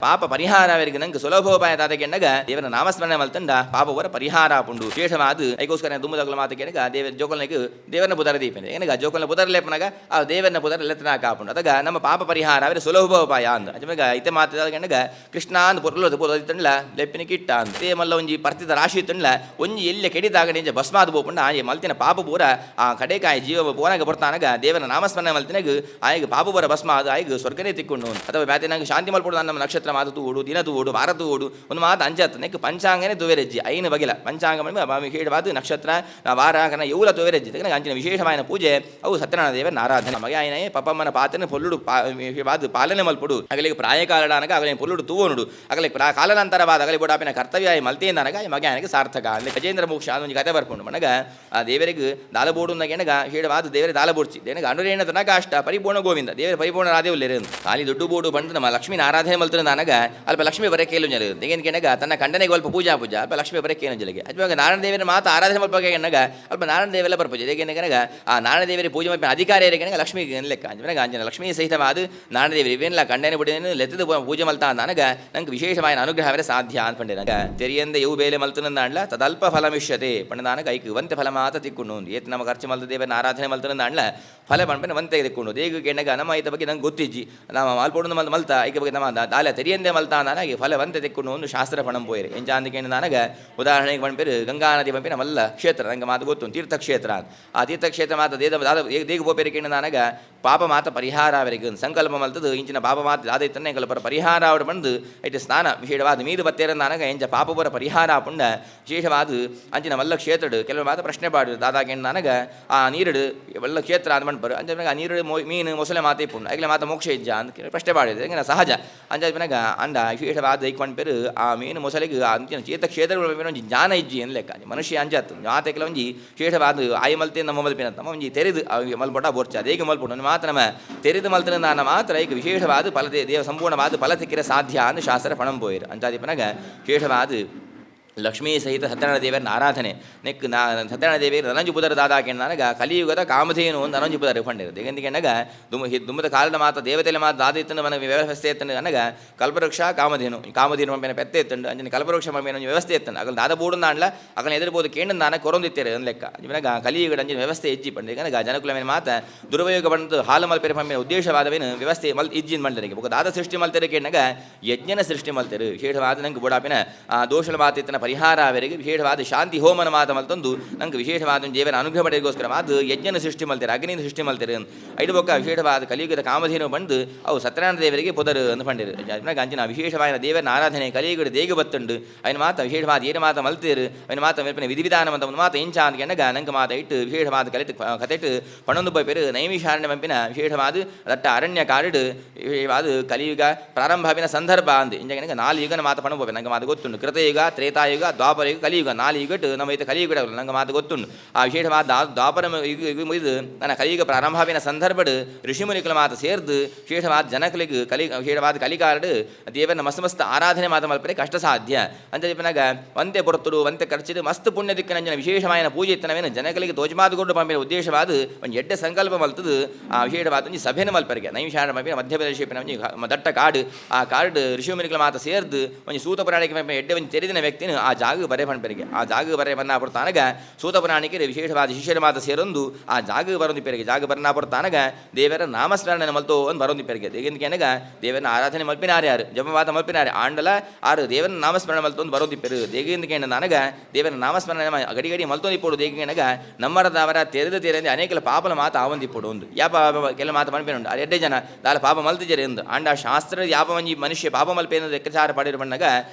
ಪಾಪ ಪರಿಹಾರವರಿಗೆ ನಂಗೆ ಸುಲಭೋಪಾಯ ದಾದಗೆಂಡಗ ದೇವರ ನಾಮಸ್ಮರಣೆ ಮಲ್ತಂಡ ಪಾಪ ಪೂರ ಪರಿಹಾರ ಆಪುಂಡು. ವಿಶೇಷವಾದ ಐಕೋಸ್ಕರ ದುಮ್ಮದಗಲ ಮಾತ ಕೇನಗ ದೇವ ಜೋಕಲ್ನಿಗೆ ದೇವರನ್ನ ಪುದರ ದೀಪನೆ ಏನಗ ಜೋಕಲ್ನ ಪುದರ ಲೇಪನಾಗ ಆ ದೇವರನ್ನ ಪುದರ ಲೆತ್ತನಾಕ ಆಪುಂಡು. ಅದಗ ನಮ್ಮ ಪಾಪ ಪರಿಹಾರ ಅವರ ಸುಲಭೋಪಾಯ ಅಂದ ಅಜಮಗ ಇತ್ತೆ ಮಾತು ಗೆಂಡಗ ಕೃಷ್ಣ ಅಂದ್ ಪೊರ್ಲು ಪೊರ್ಲು ಲೆಪ್ಪಿನ ಕಿಟ್ಟ ಅಂದ ತೇ ಮಲ್ಲ ಒಂಜಿ ಪರ್ತಿದ ರಾಶಿ ತಂಡ್ಲ ಒಂಜಿ ಎಲ್ಲಿ ಕೆಡಿದಾಗ ನಿಂಜ ಭಸ್ಮಾದ ಪೋಪುಂಡ ಆಯೆ ಮಲ್ತಿನ ಪಾಪ ಪೂರ ಆ ಕಡೆಕಾಯಿ ಜೀವ ಪೋನಾಗ ಬರ್ತಾನಗ ದೇವರ ನಾಮಸ್ಮರಣೆ ಮಲ್ತಿನಗ ಆಯಗ ಪಾಪ ಪೂರ ಭಸ್ಮ ಅದು ಆಯಗ ಸ್ವರ್ಗನೇ ತಿಕ್ಕೊಂಡು. ಅಥವಾ ಬ್ಯಾತೆ ಶಾಂತಿ ಮಲ್ಪಡು ನಮ್ಮ ನಕ್ಷತ್ರ ಮಾತು ತೂಡು ದಿನ ತೂಡು ವಾರ ತೂಡು ಒಂದು ಮಾತು ಅಂಚತ್ತು ನೆಕ್ ಪಂಚಾಂಗನೇ ತುವೆರೆಜ್ಜಿ ಐನು ಬಗಿಲ ಪಂಚಾಂಗ ಹೇಳಬಾದು ನಕ್ಷತ್ರ ವಾರ ಕನ ಎವುಲ ತುವೆರೆಜ್ಜಿ ಅಂಚಿನ ವಿಶೇಷವಾದ ಪೂಜೆ ಅವು ಸತ್ಯನಾರಾಯಣ ದೇವರ ಆರಾಧನೆ. ಮಗೆ ಆಯನ ಪಪ್ಪಮ್ಮನ ಪಾತ್ರನ ಪೊಲ್ಲುಡು ಬಾದು ಪಾಲನೆ ಮಲ್ಪಡು ಅಗಲಿಗೆ ಪ್ರಾಯಕಾಲಡಾನಗ ಅಗಲಿಗೆ ಪೊಲ್ಲುಡು ತೂವನುಡು ಅಗಲಿಗೆ ಕಾಲನಂತರವಾದ ಅಗಲಿ ಬೋಡಾಪಿನ ಕರ್ತವ್ಯ ಮಲ್ತಿಂದನಗ ಮಗೆ ಆಯನಗೆ ಸಾರ್ಥಕ. ಅಲ್ಲಿ ಗಜೇಂದ್ರ ಮೋಕ್ಷ ಒಂಜಿ ಕತೆ ಬರ್ಪುಂಡು. ಮನಗ ಆ ದೇವರಿಗೆ ದಾಲ ಬೋಡು ಎನಗ ಹೇಳಬಾದು ದೇವರ ದಾಲ ಬೋಡ್ಚಿ ದೇನಗ ಅನುರೇಣ ತನಕ ಅಷ್ಟ ಪರಿಪೂರ್ಣ ಗೋವಿಂದ ದೇವರ ಪರಿಪೂರ್ಣ ರಾದೇವುಲ್ಲೇರು ಖಾಲಿ ದುಡ್ಡು ಬೋಡು ಬಂದು ನಮ್ಮ ಲಕ್ಷ್ಮೀನ ಆರಾಧನೆ ಮಲ್ತಿನ ನಾನಗ ಅಲ್ಪ ಲಕ್ಷ್ಮೀ ಬರಕ್ಕೆ ಕೇಳು ದೇಗೇನು ತನ್ನ ಕಂಡನಿಗೆ ಅಲ್ಪ ಪೂಜಾ ಪೂಜಾ ಅಲ್ಪ ಲಕ್ಷ್ಮೀ ಬರಕ್ಕೆ ಏನು ಜಲಗೆ ಅಜ್ವಾಗ ನಾರಾಯಣ ದೇವರ ಮಾತು ಆರಾಧನೆ ಮಲ್ಪ ಎನ್ನಗ ಅಲ್ಪ ನಾರಾಯಣ ದೇವೆಲ್ಲ ಬರ್ಪೂಜೆ ದೇಗೇನಗ ಆ ನಾರಾಯಣ ದೇವರ ಪೂಜೆ ಮಲ್ಪ ಅಧಿಕಾರಿ ಎನಗ ಲಕ್ಷ್ಮೀ ಲೆಕ್ಕ ಅಂಜನಗ ಅಂಜನ ಲಕ್ಷ್ಮೀ ಸಹಿತವಾದ ನಾರಾಯಣ ದೇವರು ಇವೇನಿಲ್ಲ ಕಂಡನೆ ಬಿಡಿನ ಲೆತ್ತದ ಪೂಜೆ ಮಲ್ತಾ ನನಗ ನಂಗೆ ವಿಶೇಷವಾದ ಅನುಗ್ರಹವೇ ಸಾಧ್ಯ ಅನ್ಪಂಡೆ. ತೆರಿಯಂದ ಇವು ಬೇಲೆ ಮಲ್ತನಂದಾಂಡ್ಲ ತದಲ್ಪ ಫಲಮಿಷ್ಯತೆ ಪಂಡದಾನಗ ಐಕ್ ವಂತೆ ಫಲ ಮಾತ ತಿಕ್ಕೊಂಡು ಏತ್ ನಮ್ಮ ಖರ್ಚು ಮಲ್ತ ದೇವರನ್ನ ಆರಾಧನೆ ಮಲ್ತನಂದಾಂಡ್ಲ ಫಲ ಪಂಪನೆ ವಂತೆ ತಿಕ್ಕೊಂಡು ದೇಗ ಕೆಣ್ಣಗ ನಮ್ಮ ಐತ ಬಗ್ಗೆ ನಂಗೆ ಗೊತ್ತಿಜ್ಜಿ ನಮ್ಮ ಮಾಲ್ಪೊಡು ಮಲ್ತ ಮಲ್ತ ಐಕ ಬಗ್ಗೆ ನಮ್ಮ ದಾಲ ತೆರಿಯಂದೆ ಮಲ್ತ ನಾನಾಗಿ ಫಲ ವಂತೆ ತಿಕ್ಕೊಂಡು ಒಂದು ಶಾಸ್ತ್ರ ಪಣಂ ಪೋಯಿರಿ ಎಂಚಾಂದಿಕೆ ನನಗ ಉದಾಹರಣೆಗೆ ಪಂಪೇರು ಗಂಗಾ ನದಿ ಪಂಪಿನ ಮಲ್ಲ ಕ್ಷೇತ್ರ ನಂಗೆ ಮಾತು ಗೊತ್ತು ತೀರ್ಥಕ್ಷೇತ್ರ. ಆ ತೀರ್ಥಕ್ಷೇತ್ರ ಮಾತ ದೇದ ದೇಗ ಪೋಪೇರಿ ಕೆಣ್ಣ ನನಗ ಪಾಪ ಮಾತ ಪರಿಹಾರ ಅವರಿಗೆ ಸಂಕಲ್ಪ ಮಲ್ತದು ಇಂಚಿನ ಪಾಪ ಮಾತ ದಾದ ಇತ್ತನೆ ಕಲ್ಪ ಪರಿಹಾರ ಅವರು ಬಂದು ಐತೆ ಸ್ನಾನ ವಿಶೇಷವಾದ ಮೀದು ಬತ್ತೇರ ನನಗ ಎಂಚ ಪಾಪ ಪೂರ ಪರಿಹಾರ ಪುಂಡ ವಿಶೇಷವಾದ ಅಂಚಿನ ಮಲ್ಲ ಕ್ಷೇತ್ರಡು ಕೆಲವು ಮಾತ ಪ್ರಶ್ನೆ ಪಾಡು ದಾದಾಗೆಣ್ಣ ನನಗ ಆ ನೀರುಡು ಒಳ್ಳ ಕ್ಷೇತ್ರ ಅಂದ್ ಪಂಡ್ಪರು ಅಂಚ ಆ ನೀರುಡು ಮೀನು ಮೊಸಳೆ ಮಾತೆ ಪುಂಡು ಐಕ್ಲೆ ಮಾತ ಮೋಕ್ಷ ಇಜ್ಜ ಅಂತ ಪ್ರಶ್ನೆ ಪಾಡಿದೆ ಎಂಗನ ಸಹಜ ಅಂಚ ಪನಗ ಅಂಡ ವಿಶೇಷವಾದ ಐಕ್ ಪಂಡ್ಪೇರು ಆ ಮೀನು ಮೊಸಳೆಗೆ ಅಂಚಿನ ಚೇತ ಕ್ಷೇತ್ರಗಳು ಒಂಜಿ ಜ್ಞಾನ ಇಜ್ಜಿ ಅನ್ ಲೆಕ್ಕ ಮನುಷ್ಯ ಅಂಚಾತು ಮಾತೆ ಒಂಜಿ ವಿಶೇಷವಾದ ಆಯಿ ಮಲ್ತೆ ನಮ್ಮ ಮಲ್ಪಿನ ತಮ್ಮ ಒಂಜಿ ತೆರೆದು ಮಲ್ಪೊಟ ಬೋರ್ಚ ಅದೇಗೆ ಮಲ್ಪೊಡು ಮಾತ್ರ ನಮ್ಮ ತೆರೆದು ಮಲ್ತನ ನಾನು ಮಾತ್ರ ಈಗ ವಿಶೇಷವಾದ ಫಲ ದೇವ ಸಂಪೂರ್ಣವಾದ ಫಲ ತಿಕ್ಕಿರ ಸಾಧ್ಯ ಅಂದು ಶಾಸ್ತ್ರ ಪಣಂ ಪೋಯಿರು ಅಂಚಾದಿಪನಗ ವಿಶೇಷವಾದ ಲಕ್ಷ್ಮೀ ಸಹಿತ ಸತ್ಯನಾರಾಯಣ ದೇವರನ್ನ ಆರಾಧನೆ ನೆಕ್ ನಾ ಸತ್ಯನಾರಾಯಣ ದೇವಿಯರು ಧನಂಜು ಪುದರ ದಾದಾಕೆಣ್ಣಾಗ ಕಲಿಯುಗದ ಕಾಮಧೇನು ಒಂದು ಧನಂಜು ಪುದರ ಪಂಡಿರು ದೇಗಂದಿಗೆಣ್ಣಗ ದುಮ್ಮ ದುಮ್ಮದ ಕಾಲದ ಮಾತ ದೇವತೆల ಮಾತ ದಾದ ಮನ ವ್ಯವಸ್ಥೆ ಎತ್ತನು అనಗ ಕಲ್ಪವೃಕ್ಷ ಕಾಮಧೇನು ಕಾಮಧೇನು ಪಂಪಿನ ಪೆತ್ತೆ ಎತ್ತಂಡು ಅಂಜನ ಕಲ್ಪವೃಕ್ಷ ಪಂಪಿನ ಒಂಜಿ ವ್ಯವಸ್ಥೆ ಎತ್ತಂಡು ಅಗಲ ದಾದ ಬೋಡು ನಾಂಡ್ಲ ಅಗಲ ಎದುರ್ಬೋದು ಕೇಂದ್ರ ನಾನ ಕೊರೊಂದಿತ್ತೇರೆ ಅಂದ್ ಲೆಕ್ಕ ಅಂಜನಗ ಕಲಿಯುಗದ ಅಂಜಿನ ವ್ಯವಸ್ಥೆ ಇಜ್ಜಿ ಪಂಡಿರು ಕನಗ ಜನಕುಲ ಮೇಲೆ ಮಾತ ದುರುಪಯೋಗ ಬಂದು ಹಾಲು ಮಲ್ಪೆರೆ ಪಂಪಿನ ಉದ್ದೇಶವಾದವೇನು ವ್ಯವಸ್ಥೆ ಮಲ್ ಇಜ್ಜಿನ ಮಲ್ತರಿಗೆ ಬೊಕ ದಾದ ಸೃಷ್ಟಿ ಮಲ್ತೆರೆ ಕೇಂಡಗ ಯಜ್ಞನ ಸೃಷ್ಟಿ ಮಲ್ತೆರು ವಿಶೇಷವಾದ ನಂಗೆ ಬೋಡಾಪಿನ ಆ ದೋಷಲ ಮಾತಿತ್ತನ ಪರಿಹಾರ ಅವರಿಗೆ ವಿಶೇಷವಾದ ಶಾಂತಿ ಹೋಮನ ಮಾತ ಮಲ್ತೊಂದು ನಂಗೆ ವಿಶೇಷವಾದ ಜೀವನ ಅನುಗ್ರಹ ಪಡೆಯೋಸ್ಕರ ಮಾತು ಯಜ್ಞನ ಸೃಷ್ಟಿ ಮಲ್ತಾರೆ ಅಗ್ನಿನ ಸೃಷ್ಟಿ ಮಲ್ತಾರೆ ಐದು ಬೊಕ್ಕ ವಿಶೇಷವಾದ ಕಲಿಯುಗದ ಕಾಮಧೇನು ಬಂದು ಅವು ಸತ್ಯನಾರಾಯಣ ದೇವರಿಗೆ ಪೊದರು ಅಂದು ಪಂಡಿರು ಅಂಚಿನ ವಿಶೇಷವಾದ ದೇವರ ಆರಾಧನೆ ಕಲಿಯುಗದ ದೇಗ ಬತ್ತುಂಡು ಅವನ ಮಾತ ವಿಶೇಷವಾದ ಏನು ಮಾತ ಮಲ್ತೇರು ಅವನ ಮಾತ ಮೇಲ್ಪನೆ ವಿಧಿವಿಧಾನ ಅಂತ ಒಂದು ಮಾತ ಇಂಚ ಅಂತ ಕೆಣ್ಣಗ ನಂಗೆ ಮಾತ ಇಟ್ಟು ವಿಶೇಷವಾದ ಕಲಿತು ಕತೆಟ್ಟು ಪನ್ನೊಂದು ಪೇರು ನೈಮಿಷಾರಣ್ಯ ಮಂಪಿನ ವಿಶೇಷವಾದ ದಟ್ಟ ಅರಣ್ಯ ಕಾಡಿಡು ವಿಶೇಷವಾದ ಕಲಿಯುಗ ಪ್ರಾರಂಭವಿನ ಸಂದರ್ಭ ಅಂದು ಇಂಜ ನಾಲು ಯುಗನ ಮಾತು ಪಣ ಪೋಪೆ ನಂಗೆ ಮಾತು ಗೊತ್ತುಂಡು ಕೃತಯುಗ ತ್ರೇತಾಯುಗ ದ್ವಾಪರ ಯುಗ ಕಲಿಯುಗ ನಾಲು ಯುಗಟ್ಟು ನಮ್ಮ ಐತೆ ಕಲಿಯುಗ ನಂಗೆ ಮಾತು ಗೊತ್ತುಂಡು ಆ ವಿಶೇಷವಾದ ದ್ವಾಪರ ಯುಗ ಮುಗಿದು ನನ್ನ ಕಲಿಯುಗ ಪ್ರಾರಂಭವಿನ ಸಂದರ್ಭಡು ಋಷಿಮುನಿಗಳ ಮಾತು ಸೇರ್ದು ವಿಶೇಷವಾದ ಜನಕಲಿಗೆ ಕಲಿ ವಿಶೇಷವಾದ ಕಲಿಕಾರಡು ದೇವನ ಮಸ್ತ್ ಮಸ್ತ್ ಆರಾಧನೆ ಮಾತು ಮಲ್ಪರೆ ಕಷ್ಟ ಸಾಧ್ಯ ಅಂತ ಪನಗ ಒಂತೆ ಪೊರ್ತುಡು ಒಂತೆ ಖರ್ಚಿಡು ಮಸ್ತ್ ಪುಣ್ಯ ದಿಕ್ಕಿನ ವಿಶೇಷವಾದ ಪೂಜೆ ಇತ್ತನವೇನು ಜನಕಲಿಗೆ ತೋಜ್ಮಾದು ಕೊಡು ಪಂಪಿನ ಉದ್ದೇಶವಾದ ಒಂದು ಎಡ್ಡೆ ಸಂಕಲ್ಪ ಮಲ್ತದು ಆ ವಿಶೇಷವಾದ ಒಂಜಿ ಸಭೆನ ಮಲ್ಪರಿಗೆ ನೈಮಿಷಾರಣ್ಯ ಪಂಪಿನ ಮಧ್ಯಪ್ರದೇಶ ಒಂಜಿ ದಟ್ಟ ಕಾಡು ಆ ಕಾಡು ಋಷಿಮುನಿಗಳ ಮಾತು ಸೇರ್ದು ಒಂಜಿ ಸೂತ ಪುರಾಣಿಕ ಪಂಪಿನ ಎಡ್ಡೆ ಒಂಜಿ ತೆರೆದಿನ ವ್ಯಕ್ತಿನ ಆ ಜಾಗ ಬರೆ ಪಂಪರಿಗೆ ಆ ಜಾಗ ಬರೆ ಬನ್ನ ಪುರ್ತಾನಗ ಸೂತ ಪುರಾಣಿಕರು ವಿಶೇಷವಾದ ಶಿಷ್ಯರ ಮಾತು ಸೇರೊಂದು ಆ ಜಾಗ ಬರೊಂದು ಪೆರಿಗೆ ಜಾಗ ಬರನ ಪುರ್ತಾನಗ ದೇವರ ನಾಮಸ್ಮರಣೆ ಮಲ್ತೋ ಒಂದು ಬರೊಂದು ಪೆರಿಗೆ ದೇಗಂದಿಕೆನಗ ದೇವರನ್ನ ಆರಾಧನೆ ಮಲ್ಪಿನಾರೆ ಯಾರು ಜಪವಾದ ಮಲ್ಪಿನಾರೆ ಆಂಡಲ ಆರು ದೇವರ ನಾಮಸ್ಮರಣೆ ಮಲ್ತೊಂದು ಬರೋದು ಪೆರು ದೇಗಿಂದಕೇಣ ನನಗ ದೇವರ ನಾಮಸ್ಮರಣೆ ಗಡಿ ಗಡಿ ಮಲ್ತೊಂದು ಇಪ್ಪಡು ದೇಗಿನಗ ನಮ್ಮರದವರ ತೆರೆದು ತೆರೆದು ಅನೇಕ ಪಾಪಲ ಮಾತು ಆವಂದಿಪ್ಪಡು ಒಂದು ಯಾಪ ಕೆಲ ಮಾತು ಮನ್ಪೇನುಂಡು ಅದು ಎಡ್ಡೆ ಜನ ದಾಲ ಪಾಪ ಮಲ್ತಿಜರೆ ಎಂದು ಅಂಡ ಶಾಸ್ತ್ರ ಯಾಪ ಒಂಜಿ ಮನುಷ್ಯ ಪಾಪ ಮಲ್ಪೇನ ಲೆಕ್ಕಾಚಾರ ಪಡಿರು ಬಣ್ಣಗ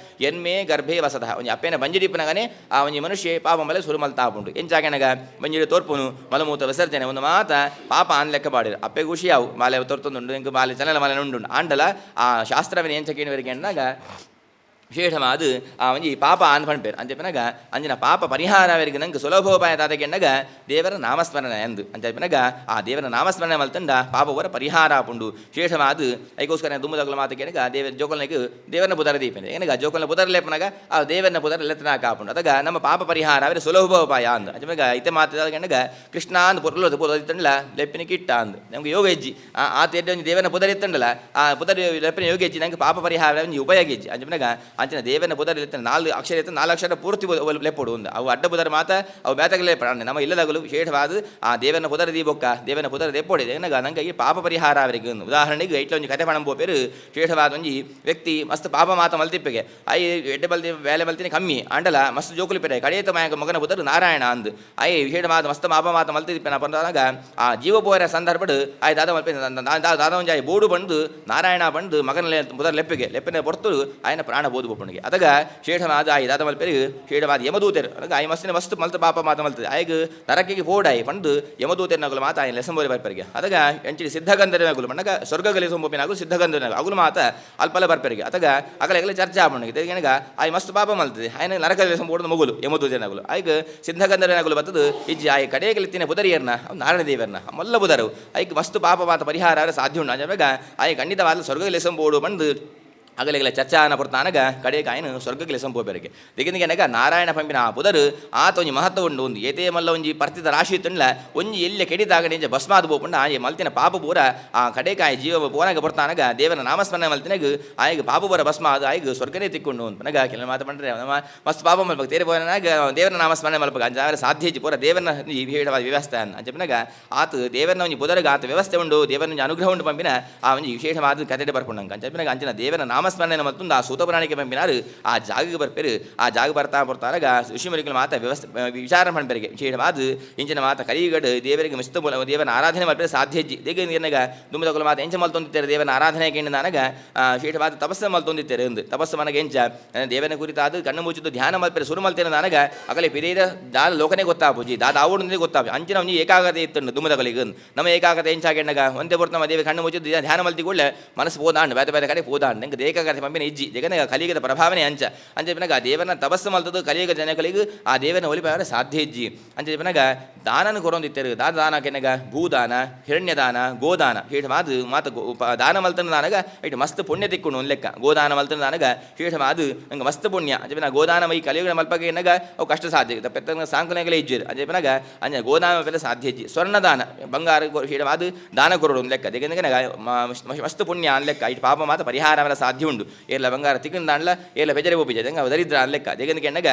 ಎನ್ಮೇ ಗರ್ಭೇ ವಸತಃ ಒಂಜಿ ಅಪ್ಪೇನ ಬಂಜಿಡಿಪ್ಪನಗನೆ ಆ ಒಂಜಿ ಮನುಷ್ಯ ಪಾಪ ಮಲೆ ಸುರು ಮಲ್ತಾ ಉಂಡು ಎಂಚಾಗನಗ ಬಂಜಿಡಿ ತೋರ್ಪುನು ಮಲಮೂತ ವಿಸರ್ಜನೆ ಒಂದು ಮಾತ ಪಾಪ ಅನ್ ಲೆಕ್ಕ ಪಾಡಿರು ಅಪ್ಪೆ ಖುಷಿ ಯಾವು ಮಾಲೆ ತೋರ್ತೊಂದುಂಡು ಇಂಕ್ ಮಾಲೆ ಚಲನ ಮಲೆ ಉಂಡು ಆಂಡಲ ಆ ಶಾಸ್ತ್ರವೇನು ಎಂಚ ಕೇಳುವರಿಗೆ ಅಂದಾಗ ವಿಶೇಷವಾದ ಆ ಒಂಜಿ ಪಾಪ ಆಂದ್ ಪನ್ಪೆರ್. ಅಂಚ ಅಂಚಿನ ಪಾಪ ಪರಿಹಾರ ಅವರಿಗೆ ನಂಗೆ ಸುಲಭೋಪಾಯ ದಾದ ದೇವರ ನಾಮಸ್ಮರಣೆ ಅಂದು. ಅಂಚ ಆ ದೇವರ ನಾಮಸ್ಮರಣೆ ಮಲ್ತಂಡ ಪಾಪ ಪೂರ ಪರಿಹಾರ ಆಪುಂಡು. ವಿಶೇಷವಾದ ಐಕೋಸ್ಕರ ದುಮ್ಮದಗುಲ ಮಾತ ಕೇನಗ ದೇವ ಜೋಕಲ್ನಿಗೆ ದೇವರನ ಪುದರ ದೀಪನೆ ಏನಗ ಜೋಕಲ್ನ ಪುದರ ಲೇಪನಾಗ ಆ ದೇವರನ ಪುದರ ಲೆತ್ತನಾಕ ಆಪುಂಡು. ಅದಗ ನಮ್ಮ ಪಾಪ ಪರಿಹಾರ ಅವರ ಸುಲಭೋಪಾಯ ಅಂದು. ಅಂಚ ಇತ್ತೆ ಮಾತ ಕೇನಗ ಕೃಷ್ಣ ಅಂದ್ ಪೊರ್ಲು ಪುದರ್ ಇತ್ತಂಡಲ ಲೆಪ್ಪಿನ ಕಿಟ್ಟ ಅಂದು ನಮ್ಗೆ ಯೋಗ ಹೆಜ್ಜಿ ಆ ತೇಟ ಒಂಜಿ ದೇವನ ಪುದರ್ ಇತ್ತಂಡಲ ಆ ಪುದರ್ ಲೆಪ್ಪಿನ ಯೋಗ ಹೆಜ್ಜಿ ನಂಗೆ ಪಾಪ ಪರಿಹಾರ ಒಂಜಿ ಉಪಯೋಗ ಹೆಜ್ಜಿ. ಅಂಚ ಅಂಚಿನ ದೇವನ ಪುದರ್ ಇತ್ತ ನಾಲ್ಕು ಅಕ್ಷರ ಇತ್ತು, ನಾಲ್ಕು ಅಕ್ಷರ ಪೂರ್ತಿ ಲೆಪ್ಪೊಡು ಒಂದು. ಅವು ಅಡ್ಡ ಪುದರ್ ಮಾತ ಅವು ಬೇತಗಲೇ ಪ್ರಾಣ ನಮ್ಮ ಇಲ್ಲದಾಗಲು ವಿಶೇಷವಾದ ಆ ದೇವನ ಪುದರ್ ದೀಬೊಕ್ಕ ದೇವನ ಪುದರ್ ದೆಪ್ಪೊಡೆ ಏನಗ ನಂಗೆ ಈ ಪಾಪ ಪರಿಹಾರ ಅವರಿಗೆ. ಉದಾಹರಣೆಗೆ ಐಟ್ಲ ಒಂಜಿ ಕತೆ ಪಣಂಬೋ ಪೇರು. ವಿಶೇಷವಾದ ಒಂಜಿ ವ್ಯಕ್ತಿ ಮಸ್ತ್ ಪಾಪ ಮಾತ ಮಲ್ತಿಪ್ಪೆಗೆ I ಎಡ್ಡೆ ಬಲ್ತಿ ಬೇಲೆ ಮಲ್ತಿನಿ ಕಮ್ಮಿ ಅಂಡಲ ಮಸ್ತ್ ಜೋಕುಲಿ ಪೆರೆ ಕಡೆಯತ ಮಾಯಕ ಮಗನ ಪುದರ್ ನಾರಾಯಣ ಅಂದ್. I ವಿಶೇಷವಾದ ಮಸ್ತ್ ಪಾಪ ಮಾತ ಮಲ್ತಿಪ್ಪೆನ ಪಂದಾಗ ಆ ಜೀವ ಪೋರ ಸಂದರ್ಭಡ್ ಆಯ್ ದಾದ ಮಲ್ಪೆ ದಾದ ಒಂಜಿ ಆಯ್ ಬೋಡು ಬಂದು ನಾರಾಯಣ ಬಂದು ಮಗನ ಪುದರ್ ಲೆಪ್ಪಿಗೆ ಲೆಪ್ಪಿನ ಹೊರ್ತು ಆಯನ ಪ್ರಾಣ ಬೋದು ಬೊಪ್ಪಣಿಗೆ. ಅದಗ ಶೇಷವಾದ ಆಯ್ ದಾದ ಮಲ್ಪೆರು ಶೇಷವಾದ ಯಮದೂತೆರು ಅದಾಗ ಆಯ್ ಮಸ್ತಿನ ಮಸ್ತ್ ಮಲ್ತ ಪಾಪ ಮಾತ ಮಲ್ತದೆ ಆಯ್ಗ್ ನರಕಿಗೆ ಪೋಡಾಯಿ ಪಂದು ಯಮದೂತೆರ್ನಗುಲು ಮಾತ ಆಯ್ ಲೆಸಂಬೋರಿ ಬರ್ಪರಿಗೆ. ಅದಗ ಎಂಚಿಡಿ ಸಿದ್ಧಗಂಧರ್ವನಗುಲು ಮಣ್ಣಗ ಸ್ವರ್ಗಗಲಿ ಸಂಬೋಪಿನಾಗು ಸಿದ್ಧಗಂಧರ್ವನಗು ಅಗುಲು ಮಾತ ಅಲ್ಪಲ ಬರ್ಪರಿಗೆ. ಅದಗ ಅಗಲ ಚರ್ಚೆ ಆಪಣಿಗೆ ತೆಗೆನಗ ಆಯ್ ಮಸ್ತ್ ಪಾಪ ಮಲ್ತದೆ ಆಯ್ನ ನರಕಲಿ ಸಂಬೋಡು ಮಗುಲು ಯಮದೂತೆರ್ನಗುಲು ಆಯ್ಗ್ ಸಿದ್ಧಗಂಧರ್ವನಗುಲು ಬತ್ತದು ಇಜ್ಜಿ ಆಯ್ ಕಡೆಗಲಿತ್ತಿನ ಪುದರಿಯರ್ನ ನಾರಾಯಣ ದೇವರ್ನ ಮಲ್ಲ ಬುದರು ಐಕ್ ಮಸ್ತ್ ಪಾಪ ಮಾತ ಪರಿಹಾರ ಸಾಧ್ಯ ಉಂಡು. ಅಂಜಾಗ ಆಯ್ ಖಂಡಿತವಾದ ಸ್ವರ್ಗಲಿ ಸಂಬೋಡು ಬಂದು ಅಗಲೆಗಲ ಚರ್ಚಾನ ಪುರ್ತಾನಗ ಕಡೆಗೆ ಆಯ್ನ ಸ್ವರ್ಗಕ್ಕೆ ಲೆಸಂಪೋಪೆರಿಗೆ ದಿಗಿನಿಗೆನಗ ನಾರಾಯಣ ಪಂಪಿನ ಆ ಪುದರು ಆತ ಒಂಜಿ ಮಹತ್ವ ಉಂಡು. ಒಂದು ಏತೇ ಮಲ್ಲ ಒಂಜಿ ಪರ್ತಿದ ರಾಶಿ ತುಂಡ್ಲ ಒಂಜಿ ಎಲ್ಲಿ ಕೆಡಿದಾಗ ನಿಂಜ ಭಸ್ಮಾದ ಪೋಪುಂಡ ಆಯೆ ಮಲ್ತಿನ ಪಾಪ ಪೂರ ಆ ಕಡೆಗೆ ಆಯ್ ಜೀವ ಪೋನಾಗ ಪುರ್ತಾನಗ ದೇವನ ನಾಮಸ್ಮರಣೆ ಮಲ್ತಿನಗ ಆಯ್ಗೆ ಪಾಪ ಪೂರ ಭಸ್ಮ ಅದು ಆಯ್ಗೆ ಸ್ವರ್ಗನೇ ತಿಕ್ಕೊಂಡು ಅಂತ ಕೆಲವು ಮಾತು ಪಂಡ್ರೆ ನಮ್ಮ ಮಸ್ತ್ ಪಾಪ ಮಲ್ಪಕ ತೇರೆ ಪೋನಾಗ ದೇವರ ನಾಮಸ್ಮರಣೆ ಮಲ್ಪಕ ಅಂಜ ಸಾಧ್ಯ ಪೂರ ದೇವನ ವಿಶೇಷವಾದ ವ್ಯವಸ್ಥೆ ಅಂಚ ಆತ ದೇವನ ಒಂಜಿ ಪುದರ್ಗ ಆತ ವ್ಯವಸ್ಥೆ ಉಂಡು ದೇವನ ಒಂಜಿ ಅನುಗ್ರಹ ಉಂಡು ಪಂಪಿನ ಆ ಒಂಜಿ ವಿಶೇಷವಾದ ಕತೆಡೆ ಬರ್ಪುಂಡಂಗ ಅಂಚ ಅಂಚಿನ ದೇವನ ನಾಮಸ್ಮರಣೆ ಮತ್ತೊಂದು ಆ ಸೂತಪುರಾಣಿಕೆ ಪಂಪಿನಾರು ಆ ಜಾಗಕ್ಕೆ ಬರ್ಪೇರು. ಆ ಜಾಗ ಬರ್ತಾ ಬರ್ತಾರಾಗ ಋಷಿಮುನಿಗಳ ಮಾತ ವ್ಯವಸ್ಥೆ ವಿಚಾರ ಪಂಪರಿಗೆ ವಿಶೇಷವಾದ ಇಂಚಿನ ಮಾತ ಕಲಿಯುಗಡು ದೇವರಿಗೆ ಮಿಸ್ತ ಮೂಲ ದೇವನ ಆರಾಧನೆ ಮಲ್ಪರೆ ಸಾಧ್ಯ ಹೆಜ್ಜಿ ದೇಗ ಏನಾಗ ದುಮ್ಮದಗುಲ ಮಾತ ಎಂಚ ಮಲ್ತೊಂದಿತ್ತಾರೆ ದೇವನ ಆರಾಧನೆ ಕೇಂದ್ರನಾಗ ವಿಶೇಷವಾದ ತಪಸ್ಸು ಮಲ್ತೊಂದಿತ್ತಾರೆ ಎಂದು ತಪಸ್ಸು ಮನಗೆ ಎಂಚ ದೇವನ ಕುರಿತಾದ ಕಣ್ಣು ಮುಚ್ಚಿದ್ದು ಧ್ಯಾನ ಮಲ್ಪರೆ ಸುರು ಮಲ್ತೇನೆ ನನಗ ಅಗಲೆ ಪಿರೇದ ದಾದ ಲೋಕನೇ ಗೊತ್ತಾಪುಜಿ ದಾದ ಆವುಡು ಗೊತ್ತಾಪು ಅಂಚಿನ ಒಂಜಿ ಏಕಾಗ್ರತೆ ಇತ್ತು ದುಮ್ಮದಗಲಿಗೆ. ನಮ್ಮ ಏಕಾಗ್ರತೆ ಎಂಚಾಗೆಣ್ಣಗ ಒಂದೇ ಪೊರ್ತು ನಮ್ಮ ದೇವ ಕಣ್ಣು ಮುಚ್ಚಿದ್ದು ಧ್ಯಾನ ಮಲ್ತಿ ಕೂಡಲೇ ಮನಸ್ಸು ಪೋದಾಂಡು ಬೇತೆ ಬೇತೆ ಕಡೆ ಪೋದಾಂಡು ನಂಗೆ ಏಕಾಗ್ರತೆ ಪಂಪಿನ ಇಜ್ಜಿ ಜಗನ ಕಲಿಯುಗದ ಪ್ರಭಾವನೆ ಅಂಚ ಅಂಚ ಪನಗ ದೇವನ ತಪಸ್ಸು ಮಲ್ತದ್ದು ಕಲಿಯುಗ ಜನಗಳಿಗೆ ಆ ದೇವನ ಒಲಿಪಾರ ಸಾಧ್ಯ ಇಜ್ಜಿ ಅಂಚ ಪನಗ ದಾನನ ಕೊರೊಂದಿತ್ತೆರು ದಾದ ದಾನ ಕೆನಗ ಭೂದಾನ ಹಿರಣ್ಯದಾನ ಗೋದಾನ ಶೇಷವಾದ ಮಾತ ದಾನ ಮಲ್ತನ ದಾನಗ ಇಟ್ಟು ಮಸ್ತ್ ಪುಣ್ಯ ತಿಕ್ಕೊಂಡು ಒಂದು ಲೆಕ್ಕ ಗೋದಾನ ಮಲ್ತನ ದಾನಗ ಶೇಷವಾದ ನಂಗೆ ಮಸ್ತ್ ಪುಣ್ಯ ಅಂಚ ಪನ ಗೋದಾನ ಮೈ ಕಲಿಯುಗ ಮಲ್ಪಗ ಎನ್ನಗ ಅವು ಕಷ್ಟ ಸಾಧ್ಯ ಪೆತ್ತ ಸಾಂಕನೆಗಲೇ ಇಜ್ಜಿರು ಅಂಚ ಪನಗ ಅಂಚ ಗೋದಾನ ಮಲ್ಪೆಲ್ಲ ಸಾಧ್ಯ ಇಜ್ಜಿ. ಸ್ವರ್ಣದಾನ ಬಂಗಾರ ಶೇಷವಾದ ದಾನ ಕೊರಡು ಒಂದು ಲೆಕ್ಕ ದೇಗಂದ್ರೆ ಮಸ್ತ್ ಪುಣ್ಯ ಅನ್ ಲೆಕ್ಕ ಇಟ್ಟು ಪಾಪ ಮಾತ ಪರಿಹಾರ ಸಾಧ್ಯ ಉಂಡು ಏರ್ಲ ಬಂಗಾರ ತಿಕ್ಕಂದಾಂಡ್ಲ ಏರ್ಲ ಬೆಜರೆ ಒಪ್ಪಿಜೆ ಅವು ದರಿದ್ರ ಅನ್ ಲೆಕ್ಕ ದೇಗಂದ್ರೆ ಎನ್ನಗ